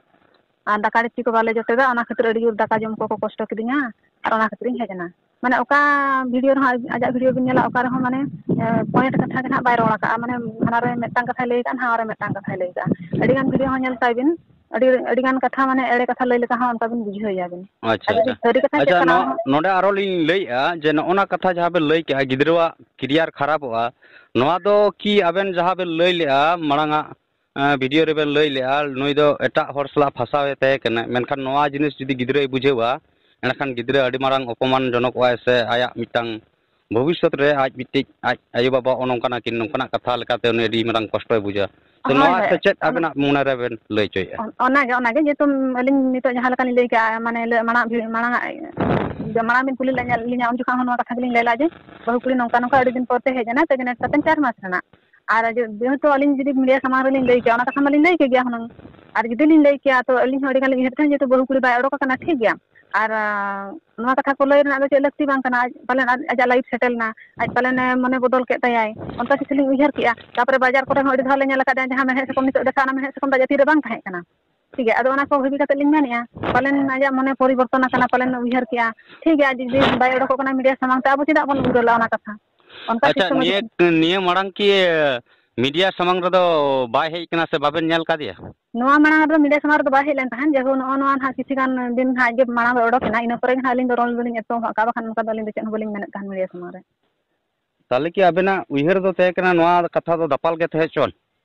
ᱟᱨ ᱫᱟᱠᱟ ᱰᱮᱠᱪᱤ ᱠᱚ ᱵᱟᱞᱮ ᱡᱚᱴᱮᱫᱟ, ᱚᱱᱟ ᱠᱷᱟᱹᱛᱤᱨ ᱟᱹᱰᱤ ᱡᱳᱨ ᱫᱟᱠᱟ ᱡᱚᱢ ᱠᱚᱠᱚ ᱠᱚᱥᱴᱚ ᱠᱤᱫᱤᱧᱟ, ᱟᱨ ᱚᱱᱟ ᱠᱷᱟᱹᱛᱤᱨᱤᱧ ᱦᱮᱡ ᱮᱱᱟ᱾ ᱢᱟᱱᱮ ᱚᱠᱟ ᱵᱷᱤᱰᱤᱭᱳ ᱨᱮᱦᱚᱸ, ᱟᱡᱟᱜ ᱵᱷᱤᱰᱤᱭᱳ ᱵᱤᱱ ᱧᱮᱞᱟ, ᱚᱠᱟ ᱨᱮᱦᱚᱸ ᱢᱟᱱᱮ ᱯᱚᱭᱮᱱᱴ ᱠᱟᱛᱷᱟ ᱜᱮ ᱱᱟᱦᱟᱜ ᱵᱟᱭ ᱨᱚᱲ ᱟᱠᱟᱫᱼᱟ᱾ ᱢᱟᱱᱮ ᱦᱟᱱᱟ ᱨᱮ ᱢᱤᱫᱴᱟᱝ ᱠᱟᱛᱷᱟᱭ ᱞᱟᱹᱭ ᱟᱠᱟᱫᱼᱟ, ᱱᱟᱦᱟᱜ ᱨᱮ ᱢᱤᱫᱴᱟᱝ ᱠᱟᱛᱷᱟᱭ ᱞᱟᱹᱭ ᱟᱠᱟᱫᱼᱟ᱾ ᱟᱹᱰᱤ ᱜᱟᱱ ᱵᱷᱤᱰᱤᱭᱳ ᱦᱚᱸ ᱧᱮᱞ ᱛᱟᱭ ᱵᱤᱱ, ᱟᱹᱰᱤ ᱟᱹᱰᱤ ᱜᱟᱱ ᱠᱟᱛᱷᱟ ᱢᱟᱱᱮ ᱮᱲᱮ ᱠᱟᱛᱷᱟ ᱞᱟᱹᱭ ᱞᱮᱠᱟ ᱦᱚᱸ ᱚᱱᱠᱟ ᱵᱤᱱ ᱵᱩᱡᱷᱟᱹᱣ ᱮᱭᱟ ᱵᱤᱱ᱾ ᱟᱪᱪᱷᱟ, ᱟᱨ ᱡᱩᱫᱤ ᱟᱪᱪᱷᱟ᱾ ᱥᱟᱹᱨᱤ ᱠᱟᱛᱷᱟ ᱟᱪᱪᱷᱟ, ᱪᱮᱫ ᱠᱟᱱᱟ ᱱᱚ-, ᱦᱚᱸ ᱱᱚᱰᱮ ᱟᱨᱚ ᱞᱤᱧ ᱞᱟᱹᱭᱮᱫᱼᱟ ᱡᱮ ᱱᱚᱜᱼᱚ ᱱᱟ ᱠᱟᱛᱷᱟ ᱡᱟᱦᱟᱸ ᱵᱮᱱ ᱞᱟᱹᱭ ᱠᱮᱜᱼᱟ, ᱜᱤᱫᱽᱨᱟᱹᱣᱟᱜ ᱠᱮᱨᱤᱭᱟᱨ ᱠᱷᱟᱨᱟᱯᱚᱜᱼᱟ, ᱱᱚᱣᱟ ᱫᱚ ᱠᱤ ᱟᱵᱮᱱ ᱡᱟᱦᱟᱸ ᱵᱮᱱ ᱞᱟᱹᱭ ᱞᱮᱜᱼᱟ ᱢᱟᱲᱟᱝᱟᱜ ᱮᱸ, ᱵᱷᱤᱰᱤᱭᱳ ᱨᱮᱵᱮᱱ ᱞᱟᱹᱭ ᱞᱮᱜᱼᱟ, ᱱᱩᱭ ᱫᱚ ᱮᱴᱟᱜ ᱦᱚᱲ ᱥᱟᱞᱟᱜ ᱯᱷᱟᱥᱟᱣ ᱮ ᱛᱟᱦᱮᱸ ᱠᱟᱱᱟ, ᱢᱮᱱᱠᱷᱟᱱ ᱱᱚᱣᱟ ᱡᱤᱱᱤᱥ ᱡᱩᱫᱤ ᱜᱤᱫᱽᱨᱟᱹᱭ ᱵᱩᱡᱷᱟᱹᱣᱟ, ᱮᱸᱰᱮᱠᱷᱟᱱ ᱜᱤᱫᱽᱨᱟᱹ ᱟᱹᱰᱤ ᱢᱟᱨᱟᱝ ᱚᱯᱚᱢᱟᱱ ᱡᱚᱱᱚᱠᱚᱜᱼᱟᱭ ᱥᱮ ᱟᱭᱟᱜ ᱢᱤᱫᱴᱟᱝ ᱵᱷᱚᱵᱤᱥᱥᱚᱛ ᱨᱮ ᱟᱡ ᱢᱤᱫᱴᱤᱡ ᱟᱡ ᱟᱭᱳᱼᱵᱟᱵᱟ ᱱᱚᱜᱼᱚ ᱱᱚᱝᱠᱟᱱᱟ ᱠᱤᱱ, ᱱᱚᱝᱠᱟᱱᱟᱜ ᱠᱟᱛᱷᱟ ᱞᱮᱠᱟᱛᱮ ᱩᱱᱤ ᱟᱹᱰᱤ ᱢᱟᱨᱟᱝ ᱠᱚᱥᱴᱚᱭ ᱵᱩᱡᱟ᱾ ᱛᱚ ᱦᱳᱭ, ᱱᱚᱣᱟ ᱦᱳᱭ᱾ ᱛᱮ ᱪᱮᱫ ᱚᱱᱟ, ᱟᱵᱮᱱᱟᱜ ᱢᱚᱱᱮ ᱨᱮᱵᱮᱱ ᱞᱟᱹᱭ ᱦᱚᱪᱚᱭᱮᱫᱼᱟ? ᱚᱱ-, ᱚᱱᱟᱜᱮ, ᱚᱱᱟᱜᱮ, ᱡᱮᱦᱮᱛᱩ ᱟᱹᱞᱤᱧ ᱱᱤᱛᱚᱜ ᱡᱟᱦᱟᱸ ᱞᱮᱠᱟᱞᱤᱧ ᱞᱟᱹᱭ ᱠᱮᱜᱼᱟ, ᱢᱟᱱᱮ, ᱞᱟᱹ-, ᱢᱟᱲᱟᱝ ᱵᱷᱤ-, ᱢᱟᱲᱟᱝᱟᱜ, ᱢᱟᱲᱟᱝ ᱵᱤᱱ ᱠᱩᱞᱤ ᱞᱮᱫ ᱞᱤᱧᱟ, ᱩᱱ ᱡᱚᱠᱷᱟᱜ ᱦᱚᱸ ᱱᱚᱣᱟ ᱠᱟᱛᱷᱟ ᱜᱮᱞᱤᱧ ᱞᱟᱹᱭ ᱞᱮᱫᱼᱟ ᱡᱮ, ᱵᱟᱹᱦᱩ ᱠᱩᱲᱤ ᱱᱚᱝᱠᱟ ᱱᱚᱝᱠᱟ ᱟᱹᱰᱤ ᱫᱤᱱ ᱯᱚᱨ ᱛᱮ ᱦᱮᱡ ᱮᱱᱟ, pregnant ᱠᱟᱛᱮ ᱪᱟᱨ ᱢᱟᱥ ᱨᱮᱱᱟᱜ᱾ ᱟᱨ ᱡᱮ, ᱡᱮᱦᱮᱛᱩ ᱟᱹᱞᱤᱧ ᱡᱩᱫᱤ ᱢᱤᱰᱤᱭᱟ ᱥᱟᱢᱟᱝ ᱨᱮᱞᱤᱧ ᱞᱟᱹᱭ ᱠᱮᱭᱟ, ᱚᱱᱟ ᱠᱟᱛᱷᱟ ᱢᱟᱞᱤᱧ ᱞᱟᱹᱭ ᱠᱮ ᱜᱮᱭᱟ ᱦᱩᱱᱟᱹᱝ᱾ ᱟᱨ ᱡᱩᱫᱤ ᱞᱤᱧ ᱞᱟᱹᱭ ᱠᱮᱭᱟ, ᱛᱚ ᱟᱹᱞᱤᱧ ᱦᱚᱸ ᱟᱹᱰᱤ ᱜᱟᱱ ᱞᱤᱧ ᱩᱭᱦᱟᱹᱨ ᱛᱟᱦᱮᱸᱫ, ᱡᱮᱦᱮᱛᱩ ᱵᱟᱹᱦᱩ ᱠᱩᱲᱤ ᱵᱟᱭ ᱚᱰᱚᱠ ᱟᱠᱟᱱᱟ, ᱴᱷᱤᱠ ᱜᱮᱭᱟ᱾ ᱟᱨ, ᱟᱸ, ᱱᱚᱣᱟ ᱠᱟᱛᱷᱟ ᱠᱚ ᱞᱟᱹᱭ ᱨᱮᱱᱟᱜ ᱫᱚ ᱪᱮᱫ ᱞᱟᱹᱠᱛᱤ ᱵᱟᱝ ᱠᱟᱱᱟ, ᱟᱡ ᱯᱟᱞᱮᱱ ᱟᱡ, ᱟᱡᱟᱜ life settle ᱮᱱᱟ, ᱟᱡ ᱯᱟᱞᱮᱱ, ᱮ, ᱢᱚᱱᱮ ᱵᱚᱫᱚᱞ ᱠᱮᱫ ᱛᱟᱭᱟᱭ, ᱚᱱᱠᱟ ᱠᱤᱪᱷᱩ ᱞᱤᱧ ᱩᱭᱦᱟᱹᱨ ᱠᱮᱜᱼᱟ᱾ ᱛᱟᱯᱚᱨᱮ ᱵᱟᱡᱟᱨ ᱠᱚᱨᱮ ᱦᱚᱸ ᱟᱹᱰᱤ ᱫᱷᱟᱣ ᱞᱮ ᱧᱮᱞ ᱟᱠᱟᱫᱼᱟ, ᱡᱟᱦᱟᱸ ᱢᱮᱲᱦᱮᱫ ᱥᱟᱠᱚᱢ ᱱᱤᱛᱚᱜ ᱫᱮᱠᱷᱟᱣ, ᱚᱱᱟ ᱢᱮᱲᱦᱮᱫ ᱥᱟᱠᱚᱢ ᱫᱚ ᱟᱡᱟᱜ ᱛᱤ ᱨᱮ ᱵᱟᱝ ᱛᱟᱦᱮᱸ ᱠᱟᱱᱟ᱾ ᱴᱷᱤᱠ ᱜᱮᱭᱟ, ᱟᱫᱚ ᱚᱱᱟ ᱠᱚ ᱵᱷᱟᱹᱵᱤ ᱠᱟᱛᱮ ᱞᱤᱧ ᱢᱮᱱᱮᱫᱼᱟ, ᱯᱟᱞᱮᱱ ᱟᱡᱟᱜ ᱢᱚᱱᱮ ᱯᱚᱨᱤᱵᱚᱨᱛᱚᱱ ᱟᱠᱟᱱᱟ, ᱯᱟᱞᱮᱱ ᱩᱭᱦᱟᱹᱨ ᱠᱮᱜᱼᱟ, ᱴᱷᱤᱠ ᱜᱮᱭᱟ, ᱟᱡ ᱡᱩᱫᱤ ᱵᱟᱭ ᱚᱰᱚᱠᱚᱜ ᱠᱟᱱᱟ ᱢᱤᱰᱤᱭᱟ ᱥᱟᱢᱟᱝ ᱛᱮ, ᱟᱵᱚ ᱪᱮᱫᱟᱜ ᱵᱚᱱ ᱩᱨᱟᱹᱞᱟ ᱚᱱᱟ ᱠᱟᱛᱷᱟ? ᱚᱱᱠᱟ ᱟᱪᱪᱷᱟ, ᱠᱤᱪᱷᱩ ᱱᱤᱭᱟᱹ, ᱱᱤᱭᱟᱹ ᱢᱟᱲᱟᱝ ᱠᱤ ᱢᱤᱰᱤᱭᱟ ᱥᱟᱢᱟᱝ ᱨᱮᱫᱚ ᱵᱟᱭ ᱦᱮᱡ ᱠᱟᱱᱟ ᱥᱮ ᱵᱟᱵᱮᱱ ᱧᱮᱞ ᱠᱟᱫᱮᱭᱟ? ᱱᱚᱣᱟ ᱢᱟᱲᱟᱝ ᱨᱮᱫᱚ ᱢᱤᱰᱤᱭᱟ ᱥᱟᱢᱟᱝ ᱨᱮᱫᱚ ᱵᱟᱭ ᱦᱮᱡ ᱞᱮᱱ ᱛᱟᱦᱮᱸᱫ, ᱡᱮᱦᱳ ᱱᱚᱜᱼᱚ ᱱᱚᱣᱟ ᱱᱟᱦᱟᱜ ᱠᱤᱪᱷᱩ ᱜᱟᱱ ᱫᱤᱱ ᱱᱟᱦᱟᱜ ᱟᱡ ᱜᱮ ᱢᱟᱲᱟᱝ ᱨᱮ ᱚᱰᱚᱠ ᱮᱱᱟ, ᱤᱱᱟᱹ ᱯᱚᱨᱮ ᱜᱮ ᱱᱟᱦᱟᱜ ᱟᱹᱞᱤᱧ ᱫᱚ ᱨᱚᱲ ᱫᱚᱞᱤᱧ ᱮᱛᱚᱦᱚᱵ ᱟᱠᱟᱫᱼᱟ, ᱵᱟᱠᱷᱟᱱ ᱚᱱᱠᱟ ᱫᱚ ᱟᱹᱞᱤᱧ ᱫᱚ ᱪᱮᱫ ᱦᱚᱸ ᱵᱟᱹᱞᱤᱧ ᱢᱮᱱᱮᱫ ᱛᱟᱦᱮᱸᱫ ᱢᱤᱰᱤᱭᱟ ᱥᱟᱢᱟᱝ ᱨᱮ᱾ ᱛᱟᱦᱚᱞᱮ ᱠᱤ ᱟᱵᱮᱱᱟᱜ ᱩᱭᱦᱟᱹᱨ ᱫᱚ ᱛᱟᱦᱮᱸ ᱠᱟᱱᱟ ᱱᱚᱣᱟ ᱠᱟᱛᱷᱟ ᱫᱚ ᱫᱟᱯᱟᱞ ᱜᱮ ᱛᱟᱦᱮᱸ ᱦᱚᱪᱚᱣᱟᱱ?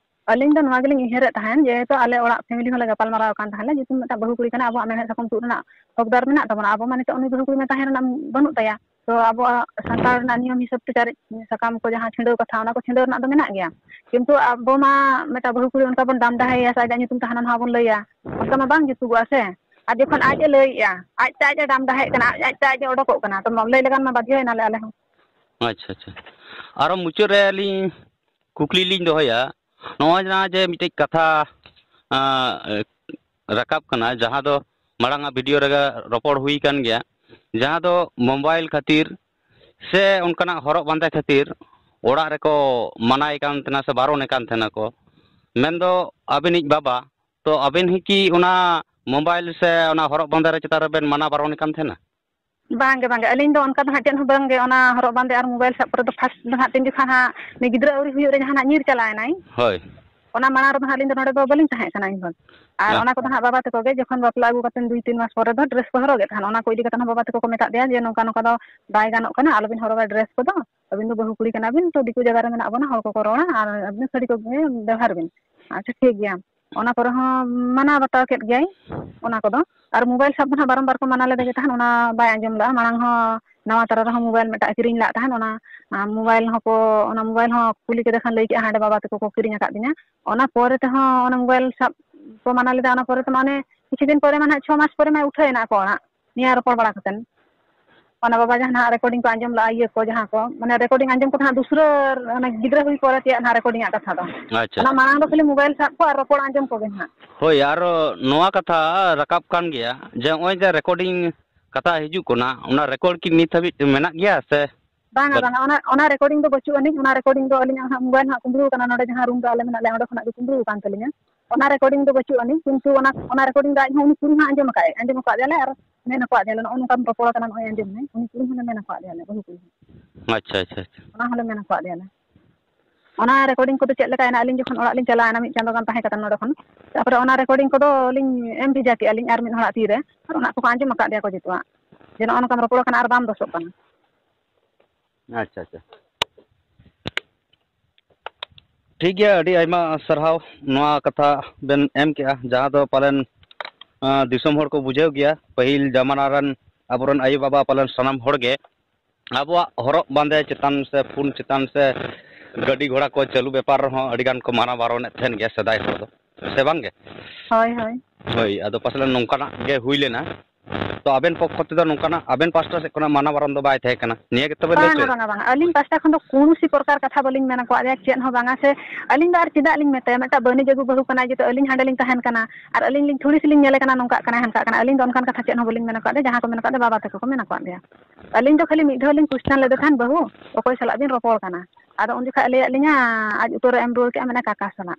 ᱟᱹᱞᱤᱧ ᱫᱚ ᱱᱚᱣᱟ ᱜᱮᱞᱤᱧ ᱩᱭᱦᱟᱹᱨᱮᱫ ᱛᱟᱦᱮᱸᱱ, ᱡᱮᱦᱮᱛᱩ ᱟᱞᱮ ᱚᱲᱟᱜ family ᱦᱚᱸᱞᱮ ᱜᱟᱯᱟᱞ ᱢᱟᱨᱟᱣ ᱟᱠᱟᱱ ᱛᱟᱦᱮᱸᱱ, ᱡᱮᱦᱮᱛᱩ ᱢᱤᱫᱴᱟᱝ ᱵᱟᱹᱦᱩ ᱠᱩᱲᱤ ᱠᱟᱱᱟᱭ, ᱟᱵᱚᱣᱟᱜ ᱢᱮᱲᱦᱮᱫ ᱥᱟᱠᱚᱢ ᱛᱩᱫ ᱨᱮᱱᱟᱜ ᱦᱚᱠᱫᱟᱨ ᱢᱮᱱᱟᱜ ᱛᱟᱵᱚᱱᱟ, ᱟᱵᱚ ᱢᱟ ᱱᱤᱛᱚᱜ ᱩᱱᱤ ᱵᱟᱹᱦᱩ ᱠᱩᱲᱤ ᱢᱟ ᱛᱟᱦᱮᱸ ᱨᱮᱱᱟᱜ ᱵᱟᱹᱱᱩᱜ ᱛᱟᱭᱟ᱾ ᱛᱚ ᱟᱵᱚᱣᱟᱜ ᱥᱟᱱᱛᱟᱲ ᱨᱮᱱᱟᱜ ᱱᱤᱭᱚᱢ ᱦᱤᱥᱟᱹᱵ ᱛᱮ ᱪᱟᱨᱮᱡ ᱥᱟᱠᱟᱢ ᱠᱚ ᱡᱟᱦᱟᱸ ᱪᱷᱤᱸᱰᱟᱹᱣ ᱠᱟᱛᱷᱟ, ᱚᱱᱟ ᱠᱚ ᱪᱷᱤᱸᱰᱟᱹᱣ ᱨᱮᱱᱟᱜ ᱫᱚ ᱢᱮᱱᱟᱜ ᱜᱮᱭᱟ, ᱠᱤᱱᱛᱩ ᱟᱵᱚ ᱢᱟ ᱢᱤᱫᱴᱟᱝ ᱵᱟᱹᱦᱩ ᱠᱩᱲᱤ ᱚᱱᱠᱟ ᱵᱚᱱ ᱰᱟᱢ ᱰᱟᱦᱮᱭᱟ ᱥᱮ ᱟᱡᱟᱜ ᱧᱩᱛᱩᱢ ᱛᱮ ᱦᱟᱱᱟ ᱱᱟᱣᱟ ᱵᱚᱱ ᱞᱟᱹᱭᱟ, ᱚᱱᱠᱟ ᱢᱟ ᱵᱟᱝ ᱡᱩᱛᱩᱜᱚᱜᱼᱟ ᱥᱮ᱾ ᱟᱨ ᱡᱚᱠᱷᱚᱱ ᱟᱡ ᱮ ᱞᱟᱹᱭᱮᱜᱼᱟ, ᱟᱡ ᱛᱮ ᱟᱡ ᱮ ᱰᱟᱢ ᱰᱟᱦᱮᱜ ᱠᱟᱱᱟ, ᱟᱡ, ᱟᱡ ᱛᱮ ᱟᱡ ᱮ ᱚᱰᱚᱠᱚᱜ ᱠᱟᱱᱟ, ᱛᱚ ᱞᱟᱹᱭ ᱞᱮᱠᱷᱟᱱ ᱢᱟ ᱵᱟᱫᱷᱭᱚᱭᱮᱱᱟᱞᱮ ᱟᱞᱮ ᱦᱚᱸ᱾ ᱟᱪᱪᱷᱟ, ᱟᱪᱪᱷᱟ᱾ ᱟᱨᱚ ᱢᱩᱪᱟᱹᱫ ᱨᱮ ᱟᱹᱞᱤᱧ ᱠᱩᱠᱞᱤ ᱞᱤᱧ ᱫᱚᱦᱚᱭᱟ, ᱱᱚᱜᱼᱚᱭ ᱱᱟ ᱡᱮ ᱢᱤᱫᱴᱮᱡ ᱠᱟᱛᱷᱟ, ᱟᱸ, ᱨᱟᱠᱟᱵ ᱠᱟᱱᱟ, ᱡᱟᱦᱟᱸ ᱫᱚ ᱢᱟᱲᱟᱝ ᱟᱜ ᱵᱷᱤᱰᱤᱭᱳ ᱨᱮᱜᱮ ᱨᱚᱯᱚᱲ ᱦᱩᱭ ᱠᱟᱱ ᱜᱮᱭᱟ, ᱡᱟᱦᱟᱸ ᱫᱚ ᱢᱳᱵᱟᱭᱤᱞ ᱠᱷᱟᱹᱛᱤᱨ ᱥᱮ ᱚᱱᱠᱟᱱᱟᱜ ᱦᱚᱨᱚᱜ ᱵᱟᱸᱫᱮ ᱠᱷᱟᱹᱛᱤᱨ ᱚᱲᱟᱜ ᱨᱮᱠᱚ ᱢᱟᱱᱟᱭᱮ ᱠᱟᱱ ᱛᱟᱦᱮᱱᱟ ᱥᱮ ᱵᱟᱨᱚᱱᱮ ᱠᱟᱱ ᱛᱟᱦᱮᱱᱟ ᱠᱚ, ᱢᱮᱱᱫᱚ ᱟᱵᱮᱱᱤᱡ ᱵᱟᱵᱟ, ᱛᱚ ᱟᱵᱮᱱ ᱦᱚᱸ ᱠᱤ ᱚᱱᱟ ᱢᱳᱵᱟᱭᱤᱞ ᱥᱮ ᱚᱱᱟ ᱦᱚᱨᱚᱜ ᱵᱟᱸᱫᱮ ᱨᱮ ᱪᱮᱛᱟᱱ ᱨᱮᱵᱮᱱ ᱢᱟᱱᱟ ᱵᱟᱨᱚᱱ ᱠᱟᱱ ᱛᱟᱦᱮᱱᱟ? ᱵᱟᱝᱜᱮ, ᱵᱟᱝᱜᱮ, ᱟᱹᱞᱤᱧ ᱫᱚ ᱚᱱᱠᱟ ᱫᱚ ᱦᱟᱸᱜ ᱪᱮᱫ ᱦᱚᱸ ᱵᱟᱝᱜᱮ᱾ ᱚᱱᱟ ᱦᱚᱨᱚᱜ ᱵᱟᱸᱫᱮ ᱟᱨ ᱢᱳᱵᱟᱭᱤᱞ ᱥᱟᱵ ᱠᱚᱨᱮ ᱫᱚ ᱯᱷᱟᱥᱴ ᱫᱚ ᱦᱟᱸᱜ ᱛᱤᱧ ᱡᱚᱠᱷᱚᱱ ᱦᱟᱸᱜ ᱩᱱᱤ ᱜᱤᱫᱽᱨᱟᱹ ᱟᱹᱣᱨᱤ ᱦᱩᱭᱩᱜ ᱨᱮ ᱡᱟᱦᱟᱱᱟᱜ ᱧᱤᱨ ᱪᱟᱞᱟᱣᱮᱱᱟᱭ, ᱦᱳᱭ᱾ ᱚᱱᱟ ᱢᱟᱲᱟᱝ ᱨᱮᱫᱚ ᱦᱟᱸᱜ ᱟᱹᱞᱤᱧ ᱫᱚ ᱱᱚᱰᱮ ᱫᱚ ᱵᱟᱹᱞᱤᱧ ᱛᱟᱦᱮᱸ ᱠᱟᱱᱟ ᱤᱧ ᱦᱚᱸ᱾ ᱟᱨ ᱦᱮᱸ᱾ ᱚᱱᱟ ᱠᱚᱫᱚ ᱦᱟᱸᱜ ᱵᱟᱵᱟ ᱛᱟᱠᱚ ᱜᱮ ᱡᱚᱠᱷᱚᱱ ᱵᱟᱯᱞᱟ ᱟᱹᱜᱩ ᱠᱟᱛᱮ ᱫᱩᱭ ᱛᱤᱱ ᱢᱟᱥ ᱯᱚᱨᱮ ᱫᱚ ᱰᱨᱮᱥ ᱠᱚ ᱦᱚᱨᱚᱜᱮᱫ ᱛᱟᱦᱮᱱ, ᱚᱱᱟ ᱠᱚ ᱤᱫᱤ ᱠᱟᱛᱮ ᱦᱚᱸ ᱵᱟᱵᱟ ᱛᱟᱠᱚ ᱠᱚ ᱢᱮᱛᱟᱫ ᱫᱮᱭᱟ ᱡᱮ ᱱᱚᱝᱠᱟ ᱱᱚᱝᱠᱟ ᱫᱚ ᱵᱟᱭ ᱜᱟᱱᱚᱜ ᱠᱟᱱᱟ, ᱟᱞᱚᱵᱤᱱ ᱦᱚᱨᱚᱜᱟ ᱰᱨᱮᱥ ᱠᱚᱫᱚ, ᱟᱹᱵᱤᱱ ᱫᱚ ᱵᱟᱹᱦᱩ ᱠᱩᱲᱤ ᱠᱟᱱᱟ ᱵᱤᱱ, ᱛᱚ ᱫᱤᱠᱩ ᱡᱟᱭᱜᱟ ᱨᱮ ᱢᱮᱱᱟᱜ ᱵᱚᱱᱟ, ᱦᱚᱲ ᱠᱚᱠᱚ ᱨᱚᱲᱟ, ᱟᱨ ᱟᱹᱵᱤᱱ ᱫᱚ ᱥᱟᱹᱲᱤ ᱠᱚᱜᱮ ᱵᱮᱣᱦᱟᱨ ᱵᱤᱱ᱾ ᱟᱪᱪᱷᱟ, ᱴᱷᱤᱠ ᱜᱮᱭᱟ᱾ ᱚᱱᱟ ᱠᱚᱨᱮ ᱦᱚᱸ ᱢᱟᱱᱟᱣ ᱵᱟᱛᱟᱣ ᱠᱮᱫ ᱜᱮᱭᱟᱭ ᱚᱱᱟ ᱠᱚᱫᱚ᱾ ᱟᱨ ᱢᱳᱵᱟᱭᱤᱞ ᱥᱟᱵ ᱫᱚ ᱦᱟᱸᱜ ᱵᱟᱨᱚᱢᱵᱟᱨ ᱠᱚ ᱢᱟᱱᱟ ᱞᱮᱫᱮ ᱜᱮ ᱛᱟᱦᱮᱸᱫ, ᱚᱱᱟ ᱵᱟᱭ ᱟᱸᱡᱚᱢ ᱞᱮᱫᱼᱟ᱾ ᱢᱟᱲᱟᱝ ᱦᱚᱸ ᱱᱟᱣᱟ ᱛᱟᱨᱟ ᱨᱮᱦᱚᱸ ᱢᱳᱵᱟᱭᱤᱞ ᱢᱤᱫᱴᱟᱝ ᱠᱤᱨᱤᱧ ᱞᱮᱫ ᱛᱟᱦᱮᱸᱫ, ᱚᱱᱟ, ᱟᱸ, ᱢᱳᱵᱟᱭᱤᱞ ᱦᱚᱸᱠᱚ, ᱚᱱᱟ ᱢᱳᱵᱟᱭᱤᱞ ᱦᱚᱸ ᱠᱩᱞᱤ ᱠᱮᱫᱮ ᱠᱷᱟᱱ ᱞᱟᱹᱭ ᱠᱮᱫᱼᱟ, "ᱦᱟᱸᱰᱮ ᱵᱟᱵᱟ ᱛᱟᱠᱚ ᱠᱚ ᱠᱤᱨᱤᱧ ᱟᱠᱟᱫ ᱫᱤᱧᱟ᱾" ᱚᱱᱟ ᱯᱚᱨᱮ ᱛᱮᱦᱚᱸ ᱚᱱᱟ ᱢᱳᱵᱟᱭᱤᱞ ᱥᱟᱵ ᱠᱚ ᱢᱟᱱᱟ ᱞᱮᱫᱟ, ᱚᱱᱟ ᱯᱚᱨᱮ ᱛᱮᱢᱟ ᱚᱱᱮ ᱠᱤᱪᱷᱩ ᱫᱤᱱ ᱯᱚᱨᱮ ᱢᱟ ᱱᱟᱦᱟᱜ ᱪᱷᱚ ᱢᱟᱥ ᱯᱚᱨᱮ ᱢᱟ ᱩᱴᱷᱟᱹᱣ ᱮᱱᱟ ᱟᱠᱚ ᱚᱲᱟᱜ᱾ ᱱᱤᱭᱟᱹ ᱨᱚᱯᱚᱲ ᱵᱟᱲᱟ ᱠᱟᱛᱮᱱ᱾ ᱚᱱᱟ ᱵᱟᱵᱟ ᱡᱟᱦᱟᱸ ᱱᱟᱦᱟᱜ ᱨᱮᱠᱚᱨᱰᱤᱝ ᱠᱚ ᱟᱸᱡᱚᱢ ᱞᱟᱜᱼᱟ, ᱤᱭᱟᱹ ᱠᱚ ᱡᱟᱦᱟᱸ ᱠᱚ, ᱢᱟᱱᱮ ᱨᱮᱠᱚᱨᱰᱤᱝ ᱟᱸᱡᱚᱢ ᱠᱚᱫᱚ ᱦᱟᱸᱜ ᱫᱩᱥᱨᱟᱹ, ᱚᱱᱟ ᱜᱤᱫᱽᱨᱟᱹ ᱦᱩᱭ ᱯᱚᱨᱮ ᱛᱮᱭᱟᱜ ᱱᱟᱦᱟᱜ ᱨᱮᱠᱚᱨᱰᱤᱝ ᱟᱜ ᱠᱟᱛᱷᱟ ᱫᱚ᱾ ᱟᱪᱪᱷᱟ, ᱚᱱᱟ ᱟᱪᱪᱷᱟ᱾ ᱢᱟᱲᱟᱝ ᱫᱚ ᱠᱷᱟᱹᱞᱤ ᱢᱳᱵᱟᱭᱤᱞ ᱥᱟᱵ ᱠᱚ ᱟᱨ ᱨᱚᱯᱚᱲ ᱟᱸᱡᱚᱢ ᱠᱚᱜᱮ ᱱᱟᱦᱟᱜ᱾ ᱦᱳᱭ, ᱟᱨ ᱱᱚᱣᱟ ᱠᱟᱛᱷᱟ ᱨᱟᱠᱟᱵ ᱠᱟᱱ ᱜᱮᱭᱟ ᱡᱮ ᱱᱚᱜᱼᱚᱭ ᱡᱮ ᱨᱮᱠᱚᱨᱰᱤᱝ ᱠᱟᱛᱷᱟ ᱦᱤᱡᱩᱜ ᱠᱟᱱᱟ, ᱚᱱᱟ ᱨᱮᱠᱚᱨᱰ ᱠᱤ ᱱᱤᱛ ᱦᱟᱹᱵᱤᱡ ᱢᱮᱱᱟᱜ ᱜᱮᱭᱟ ᱥᱮ? ᱵᱟᱝᱟ, ᱵᱟᱹᱱᱩᱜ? ᱵᱟᱝᱟ, ᱚᱱᱟ, ᱚᱱᱟ ᱨᱮᱠᱚᱨᱰᱤᱝ ᱫᱚ ᱵᱟᱹᱪᱩᱜ ᱟᱹᱱᱤᱡ, ᱚᱱᱟ ᱨᱮᱠᱚᱨᱰᱤᱝ ᱫᱚ ᱟᱹᱞᱤᱧᱟᱜ ᱦᱟᱸᱜ ᱢᱳᱵᱟᱭᱤᱞ ᱦᱟᱸᱜ ᱠᱩᱢᱵᱽᱲᱩ ᱟᱠᱟᱱᱟ, ᱱᱚᱰᱮ ᱡᱟᱦᱟᱸ ᱨᱩᱢ ᱨᱮ ᱟᱞᱮ ᱢᱮᱱᱟᱜ ᱞᱮᱭᱟ ᱚᱸᱰᱮ ᱠᱷᱚᱱᱟᱜ ᱜᱮ ᱠᱩᱢᱵᱽᱲᱩ ᱟᱠᱟᱱ ᱛᱟᱹᱞᱤᱧᱟ᱾ ᱚᱱᱟ ᱨᱮᱠᱚᱨᱰᱤᱝ ᱫᱚ ᱵᱟᱹᱪᱩᱜ ᱟᱹᱱᱤᱡ, ᱠᱤᱱᱛᱩ ᱚᱱᱟ, ᱚᱱᱟ ᱨᱮᱠᱚᱨᱰᱤᱝ ᱫᱚ ᱟᱡ ᱦᱚᱸ ᱩᱱᱤ ᱠᱩᱲᱤ ᱦᱚᱸ ᱟᱸᱡᱚᱢ ᱟᱠᱟᱫ, ᱟᱸᱡᱚᱢ ᱟᱠᱟᱫ ᱫᱮᱭᱟᱞᱮ ᱟᱨ ᱢᱮᱱ ᱟᱠᱟᱫ ᱫᱮᱭᱟᱞᱮ, "ᱱᱚᱜᱼᱚ ᱱᱚᱝᱠᱟᱢ ᱨᱚᱯᱚᱲ ᱠᱟᱱᱟ, ᱱᱚᱜᱼᱚᱭ ᱟᱸᱡᱚᱢ ᱢᱮ᱾" ᱩᱱᱤ ᱠᱩᱲᱤ ᱦᱚᱸᱞᱮ ᱢᱮᱱ ᱟᱠᱟᱫ ᱫᱮᱭᱟᱞᱮ, ᱵᱟᱹᱦᱩ ᱠᱩᱲᱤ ᱦᱚᱸ᱾ ᱟᱪᱪᱷᱟ, ᱟᱪᱪᱷᱟ, ᱟᱪᱪᱷᱟ᱾ ᱚᱱᱟ ᱦᱚᱸᱞᱮ ᱢᱮᱱ ᱟᱠᱟᱫ ᱫᱮᱭᱟᱞᱮ᱾ ᱚᱱᱟ ᱨᱮᱠᱚᱨᱰᱤᱝ ᱠᱚᱫᱚ ᱪᱮᱫ ᱞᱮᱠᱟᱭᱮᱱᱟ? ᱟᱹᱞᱤᱧ ᱡᱚᱠᱷᱚᱱ ᱚᱲᱟᱜ ᱞᱤᱧ ᱪᱟᱞᱟᱣᱮᱱᱟ, ᱢᱤᱫ ᱪᱟᱸᱫᱳ ᱜᱟᱱ ᱛᱟᱦᱮᱸ ᱠᱟᱛᱮ ᱱᱚᱰᱮ ᱠᱷᱚᱱ, ᱛᱟᱨᱯᱚᱨᱮ ᱚᱱᱟ ᱨᱮᱠᱚᱨᱰᱤᱝ ᱠᱚᱫᱚ ᱞᱤᱧ ᱮᱢ ᱵᱷᱮᱡᱟ ᱠᱮᱜᱼᱟ ᱞᱤᱧ ᱟᱨ ᱢᱤᱫ ᱦᱚᱲᱟᱜ ᱛᱤᱨᱮ, ᱟᱨ ᱚᱱᱟ ᱠᱚᱠᱚ ᱟᱸᱡᱚᱢ ᱟᱠᱟᱫ ᱫᱮᱭᱟ ᱠᱚ ᱡᱚᱛᱚᱣᱟᱜ, ᱡᱮ ᱱᱚᱜᱼᱚ ᱱᱚᱝᱠᱟᱢ ᱨᱚᱯᱚᱲ ᱠᱟᱱᱟ ᱟᱨ ᱵᱟᱢ ᱫᱳᱥᱚᱜ ᱠᱟᱱᱟ᱾ ᱟᱪᱪᱷᱟ, ᱟᱪᱪᱷᱟ᱾ ᱴᱷᱤᱠ ᱜᱮᱭᱟ, ᱟᱹᱰᱤ ᱟᱭᱢᱟ ᱥᱟᱨᱦᱟᱣ ᱱᱚᱣᱟ ᱠᱟᱛᱷᱟ ᱵᱮᱱ ᱮᱢ ᱠᱮᱜᱼᱟ, ᱡᱟᱦᱟᱸ ᱫᱚ ᱯᱟᱞᱮᱱ, ᱟᱸ, ᱫᱤᱥᱚᱢ ᱦᱚᱲ ᱠᱚ ᱵᱩᱡᱷᱟᱹᱣ ᱜᱮᱭᱟ᱾ ᱯᱟᱹᱦᱤᱞ ᱡᱟᱢᱟᱱᱟ ᱨᱮᱱ ᱟᱵᱚᱨᱮᱱ ᱟᱭᱳᱼᱵᱟᱵᱟ ᱯᱟᱞᱮᱱ ᱥᱟᱱᱟᱢ ᱦᱚᱲ ᱜᱮ ᱟᱵᱚᱣᱟᱜ ᱦᱚᱨᱚᱜ ᱵᱟᱸᱫᱮ ᱪᱮᱛᱟᱱ ᱥᱮ ᱯᱷᱳᱱ ᱪᱮᱛᱟᱱ ᱥᱮ ᱜᱟᱹᱰᱤ ᱜᱷᱚᱲᱟ ᱠᱚ ᱪᱟᱹᱞᱩ ᱵᱮᱯᱟᱨ ᱨᱮᱦᱚᱸ ᱟᱹᱰᱤ ᱜᱟᱱ ᱠᱚ ᱢᱟᱱᱟ ᱵᱟᱨᱚᱱᱮᱫ ᱛᱟᱦᱮᱱ ᱜᱮᱭᱟ ᱥᱮᱫᱟᱭ ᱦᱚᱲ ᱫᱚ, ᱥᱮ ᱵᱟᱝ ᱜᱮ? ᱦᱳᱭ, ᱦᱳᱭ᱾ ᱦᱳᱭ, ᱟᱫᱚ ᱯᱟᱥᱮᱡ ᱱᱚᱝᱠᱟᱱᱟᱜ ᱜᱮ ᱦᱩᱭ ᱞᱮᱱᱟ᱾ ᱛᱚ ᱟᱵᱮᱱ ᱯᱚᱠᱠᱷᱚ ᱛᱮᱫᱚ ᱱᱚᱝᱠᱟᱱᱟᱜ ᱟᱵᱮᱱ ᱯᱟᱥᱴᱟ ᱥᱮᱫ ᱠᱷᱚᱱᱟᱜ ᱢᱟᱱᱟ ᱵᱟᱨᱚᱱ ᱫᱚ ᱵᱟᱭ ᱛᱟᱦᱮᱸ ᱠᱟᱱᱟ, ᱱᱤᱭᱟᱹ ᱜᱮᱛᱚ ᱵᱮᱱ ᱞᱟᱹᱭ ᱵᱟᱝᱟ, ᱦᱚᱪᱚᱭᱮᱫ? ᱵᱟᱝᱟ, ᱵᱟᱝᱟ, ᱟᱹᱞᱤᱧ ᱯᱟᱥᱴᱟ ᱠᱷᱚᱱ ᱫᱚ ᱠᱳᱱᱳ ᱥᱤ ᱯᱨᱚᱠᱟᱨ ᱠᱟᱛᱷᱟ ᱵᱟᱹᱞᱤᱧ ᱢᱮᱱ ᱟᱠᱟᱫ ᱫᱮᱭᱟ, ᱪᱮᱫ ᱦᱚᱸ ᱵᱟᱝᱟ᱾ ᱥᱮ ᱟᱹᱞᱤᱧ ᱫᱚ ᱟᱨ ᱪᱮᱫᱟᱜ ᱞᱤᱧ ᱢᱮᱛᱟᱭᱟ? ᱢᱤᱫᱴᱟᱝ ᱵᱟᱹᱱᱤᱡ ᱟᱹᱜᱩ ᱵᱟᱹᱦᱩ ᱠᱟᱱᱟᱭ, ᱡᱮᱦᱮᱛᱩ ᱟᱹᱞᱤᱧ ᱦᱟᱸᱰᱮ ᱞᱤᱧ ᱛᱟᱦᱮᱱ ᱠᱟᱱᱟ, ᱟᱨ ᱟᱹᱞᱤᱧ ᱞᱤᱧ ᱛᱷᱚᱲᱤ ᱥᱤᱞᱤᱧ ᱧᱮᱞᱮ ᱠᱟᱱᱟ, ᱱᱚᱝᱠᱟᱜ ᱠᱟᱱᱟᱭ, ᱦᱟᱱᱠᱟᱜ ᱠᱟᱱᱟᱭ᱾ ᱟᱹᱞᱤᱧ ᱫᱚ ᱚᱱᱠᱟᱱ ᱠᱟᱛᱷᱟ ᱪᱮᱫ ᱦᱚᱸ ᱵᱟᱹᱞᱤᱧ ᱢᱮᱱ ᱟᱠᱟᱫ ᱫᱮᱭᱟ, ᱡᱟᱦᱟᱸ ᱠᱚ ᱢᱮᱱ ᱟᱠᱟᱫ ᱫᱚ ᱵᱟᱵᱟ ᱛᱟᱠᱚ ᱠᱚ ᱢᱮᱱ ᱟᱠᱟᱫ ᱫᱮᱭᱟ᱾ ᱟᱹᱞᱤᱧ ᱫᱚ ᱠᱷᱟᱹᱞᱤ ᱢᱤᱫ ᱫᱷᱟᱣ ᱞᱤᱧ ᱠᱩᱥᱪᱟᱱ ᱞᱮᱫᱮ ᱛᱟᱦᱮᱸᱫ, "ᱵᱟᱹᱦᱩ, ᱚᱠᱚᱭ ᱥᱟᱞᱟᱜ ᱵᱤᱱ ᱨᱚᱯᱚᱲ ᱠᱟᱱᱟ?" ᱟᱫᱚ ᱩᱱ ᱡᱚᱠᱷᱟᱡ ᱞᱟᱹᱭᱟᱫ ᱞᱤᱧᱟ, ᱟᱡ ᱩᱛᱟᱹᱨᱮ ᱮᱢ ᱨᱩᱣᱟᱹᱲ ᱠᱮᱫᱼᱟ, ᱢᱮᱱᱟ, "ᱠᱟᱠᱟ ᱥᱟᱞᱟᱜ᱾"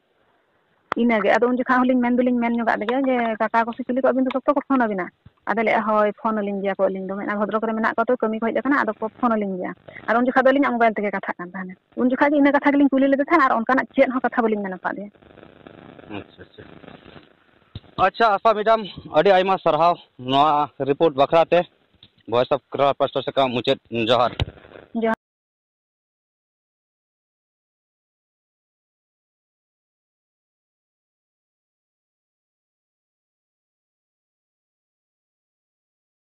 ᱤᱱᱟᱹᱜᱮ᱾ ᱟᱫᱚ ᱩᱱ ᱡᱚᱠᱷᱟ ᱦᱚᱸᱞᱤᱧ ᱢᱮᱱ ᱫᱚᱞᱤᱧ ᱢᱮᱱ ᱧᱚᱜᱟᱜ ᱞᱮᱜᱮ ᱡᱮ, "ᱠᱟᱠᱟ ᱠᱚ ᱥᱮ ᱪᱤᱞᱤ ᱠᱚ ᱟᱹᱵᱤᱱ ᱫᱚ ᱥᱚᱠᱛᱚ ᱠᱚ ᱯᱷᱳᱱ ᱟᱹᱵᱤᱱᱟ?" ᱟᱫᱚ ᱞᱟᱹᱭᱮᱫᱼᱟ, "ᱦᱳᱭ, ᱯᱷᱳᱱ ᱟᱹᱞᱤᱧ ᱜᱮᱭᱟ ᱠᱚ ᱟᱹᱞᱤᱧ ᱫᱚ, ᱢᱮᱱᱟ ᱵᱷᱚᱫᱨᱚᱠ ᱨᱮ ᱢᱮᱱᱟᱜ ᱠᱚᱣᱟ ᱛᱚ, ᱠᱟᱹᱢᱤ ᱠᱚ ᱦᱮᱡ ᱟᱠᱟᱱᱟ, ᱟᱫᱚ ᱠᱚ ᱯᱷᱳᱱ ᱟᱹᱞᱤᱧ ᱜᱮᱭᱟ᱾" ᱟᱨ ᱩᱱ ᱡᱚᱠᱷᱟ ᱫᱚ ᱟᱹᱞᱤᱧᱟᱜ ᱢᱳᱵᱟᱭᱤᱞ ᱛᱮᱜᱮ ᱠᱟᱛᱷᱟᱜ ᱠᱟᱱ ᱛᱟᱦᱮᱱᱟ᱾ ᱩᱱ ᱡᱚᱠᱷᱟ ᱜᱮ ᱤᱱᱟᱹ ᱠᱟᱛᱷᱟ ᱜᱮᱞᱤᱧ ᱠᱩᱞᱤ ᱞᱮᱫᱮ ᱛᱟᱦᱮᱸᱫ, ᱟᱨ ᱚᱱᱠᱟᱱᱟᱜ ᱪᱮᱫ ᱦᱚᱸ ᱠᱟᱛᱷᱟ ᱵᱟᱹᱞᱤᱧ ᱢᱮᱱ ᱟᱠᱟᱫᱮᱭᱟ᱾ ᱟᱪᱪᱷᱟ, ᱟᱪᱪᱷᱟ᱾ ᱟᱪᱪᱷᱟ, ᱟᱥᱟ ᱢᱮᱰᱟᱢ, ᱟᱹᱰᱤ ᱟᱭᱢᱟ ᱥᱟᱨᱦᱟᱣ ᱱᱚᱣᱟ ᱨᱤᱯᱳᱨᱴ ᱵᱟᱠᱷᱨᱟ ᱛᱮ᱾ ᱵᱷᱚᱭᱮᱥ ᱚᱯᱷ ᱠᱨᱟᱞᱟ ᱯᱟᱥᱴᱟ ᱥᱮᱫ ᱠᱷᱚᱱ ᱢᱩᱪᱟᱹᱫ ᱡᱚᱦᱟᱨ᱾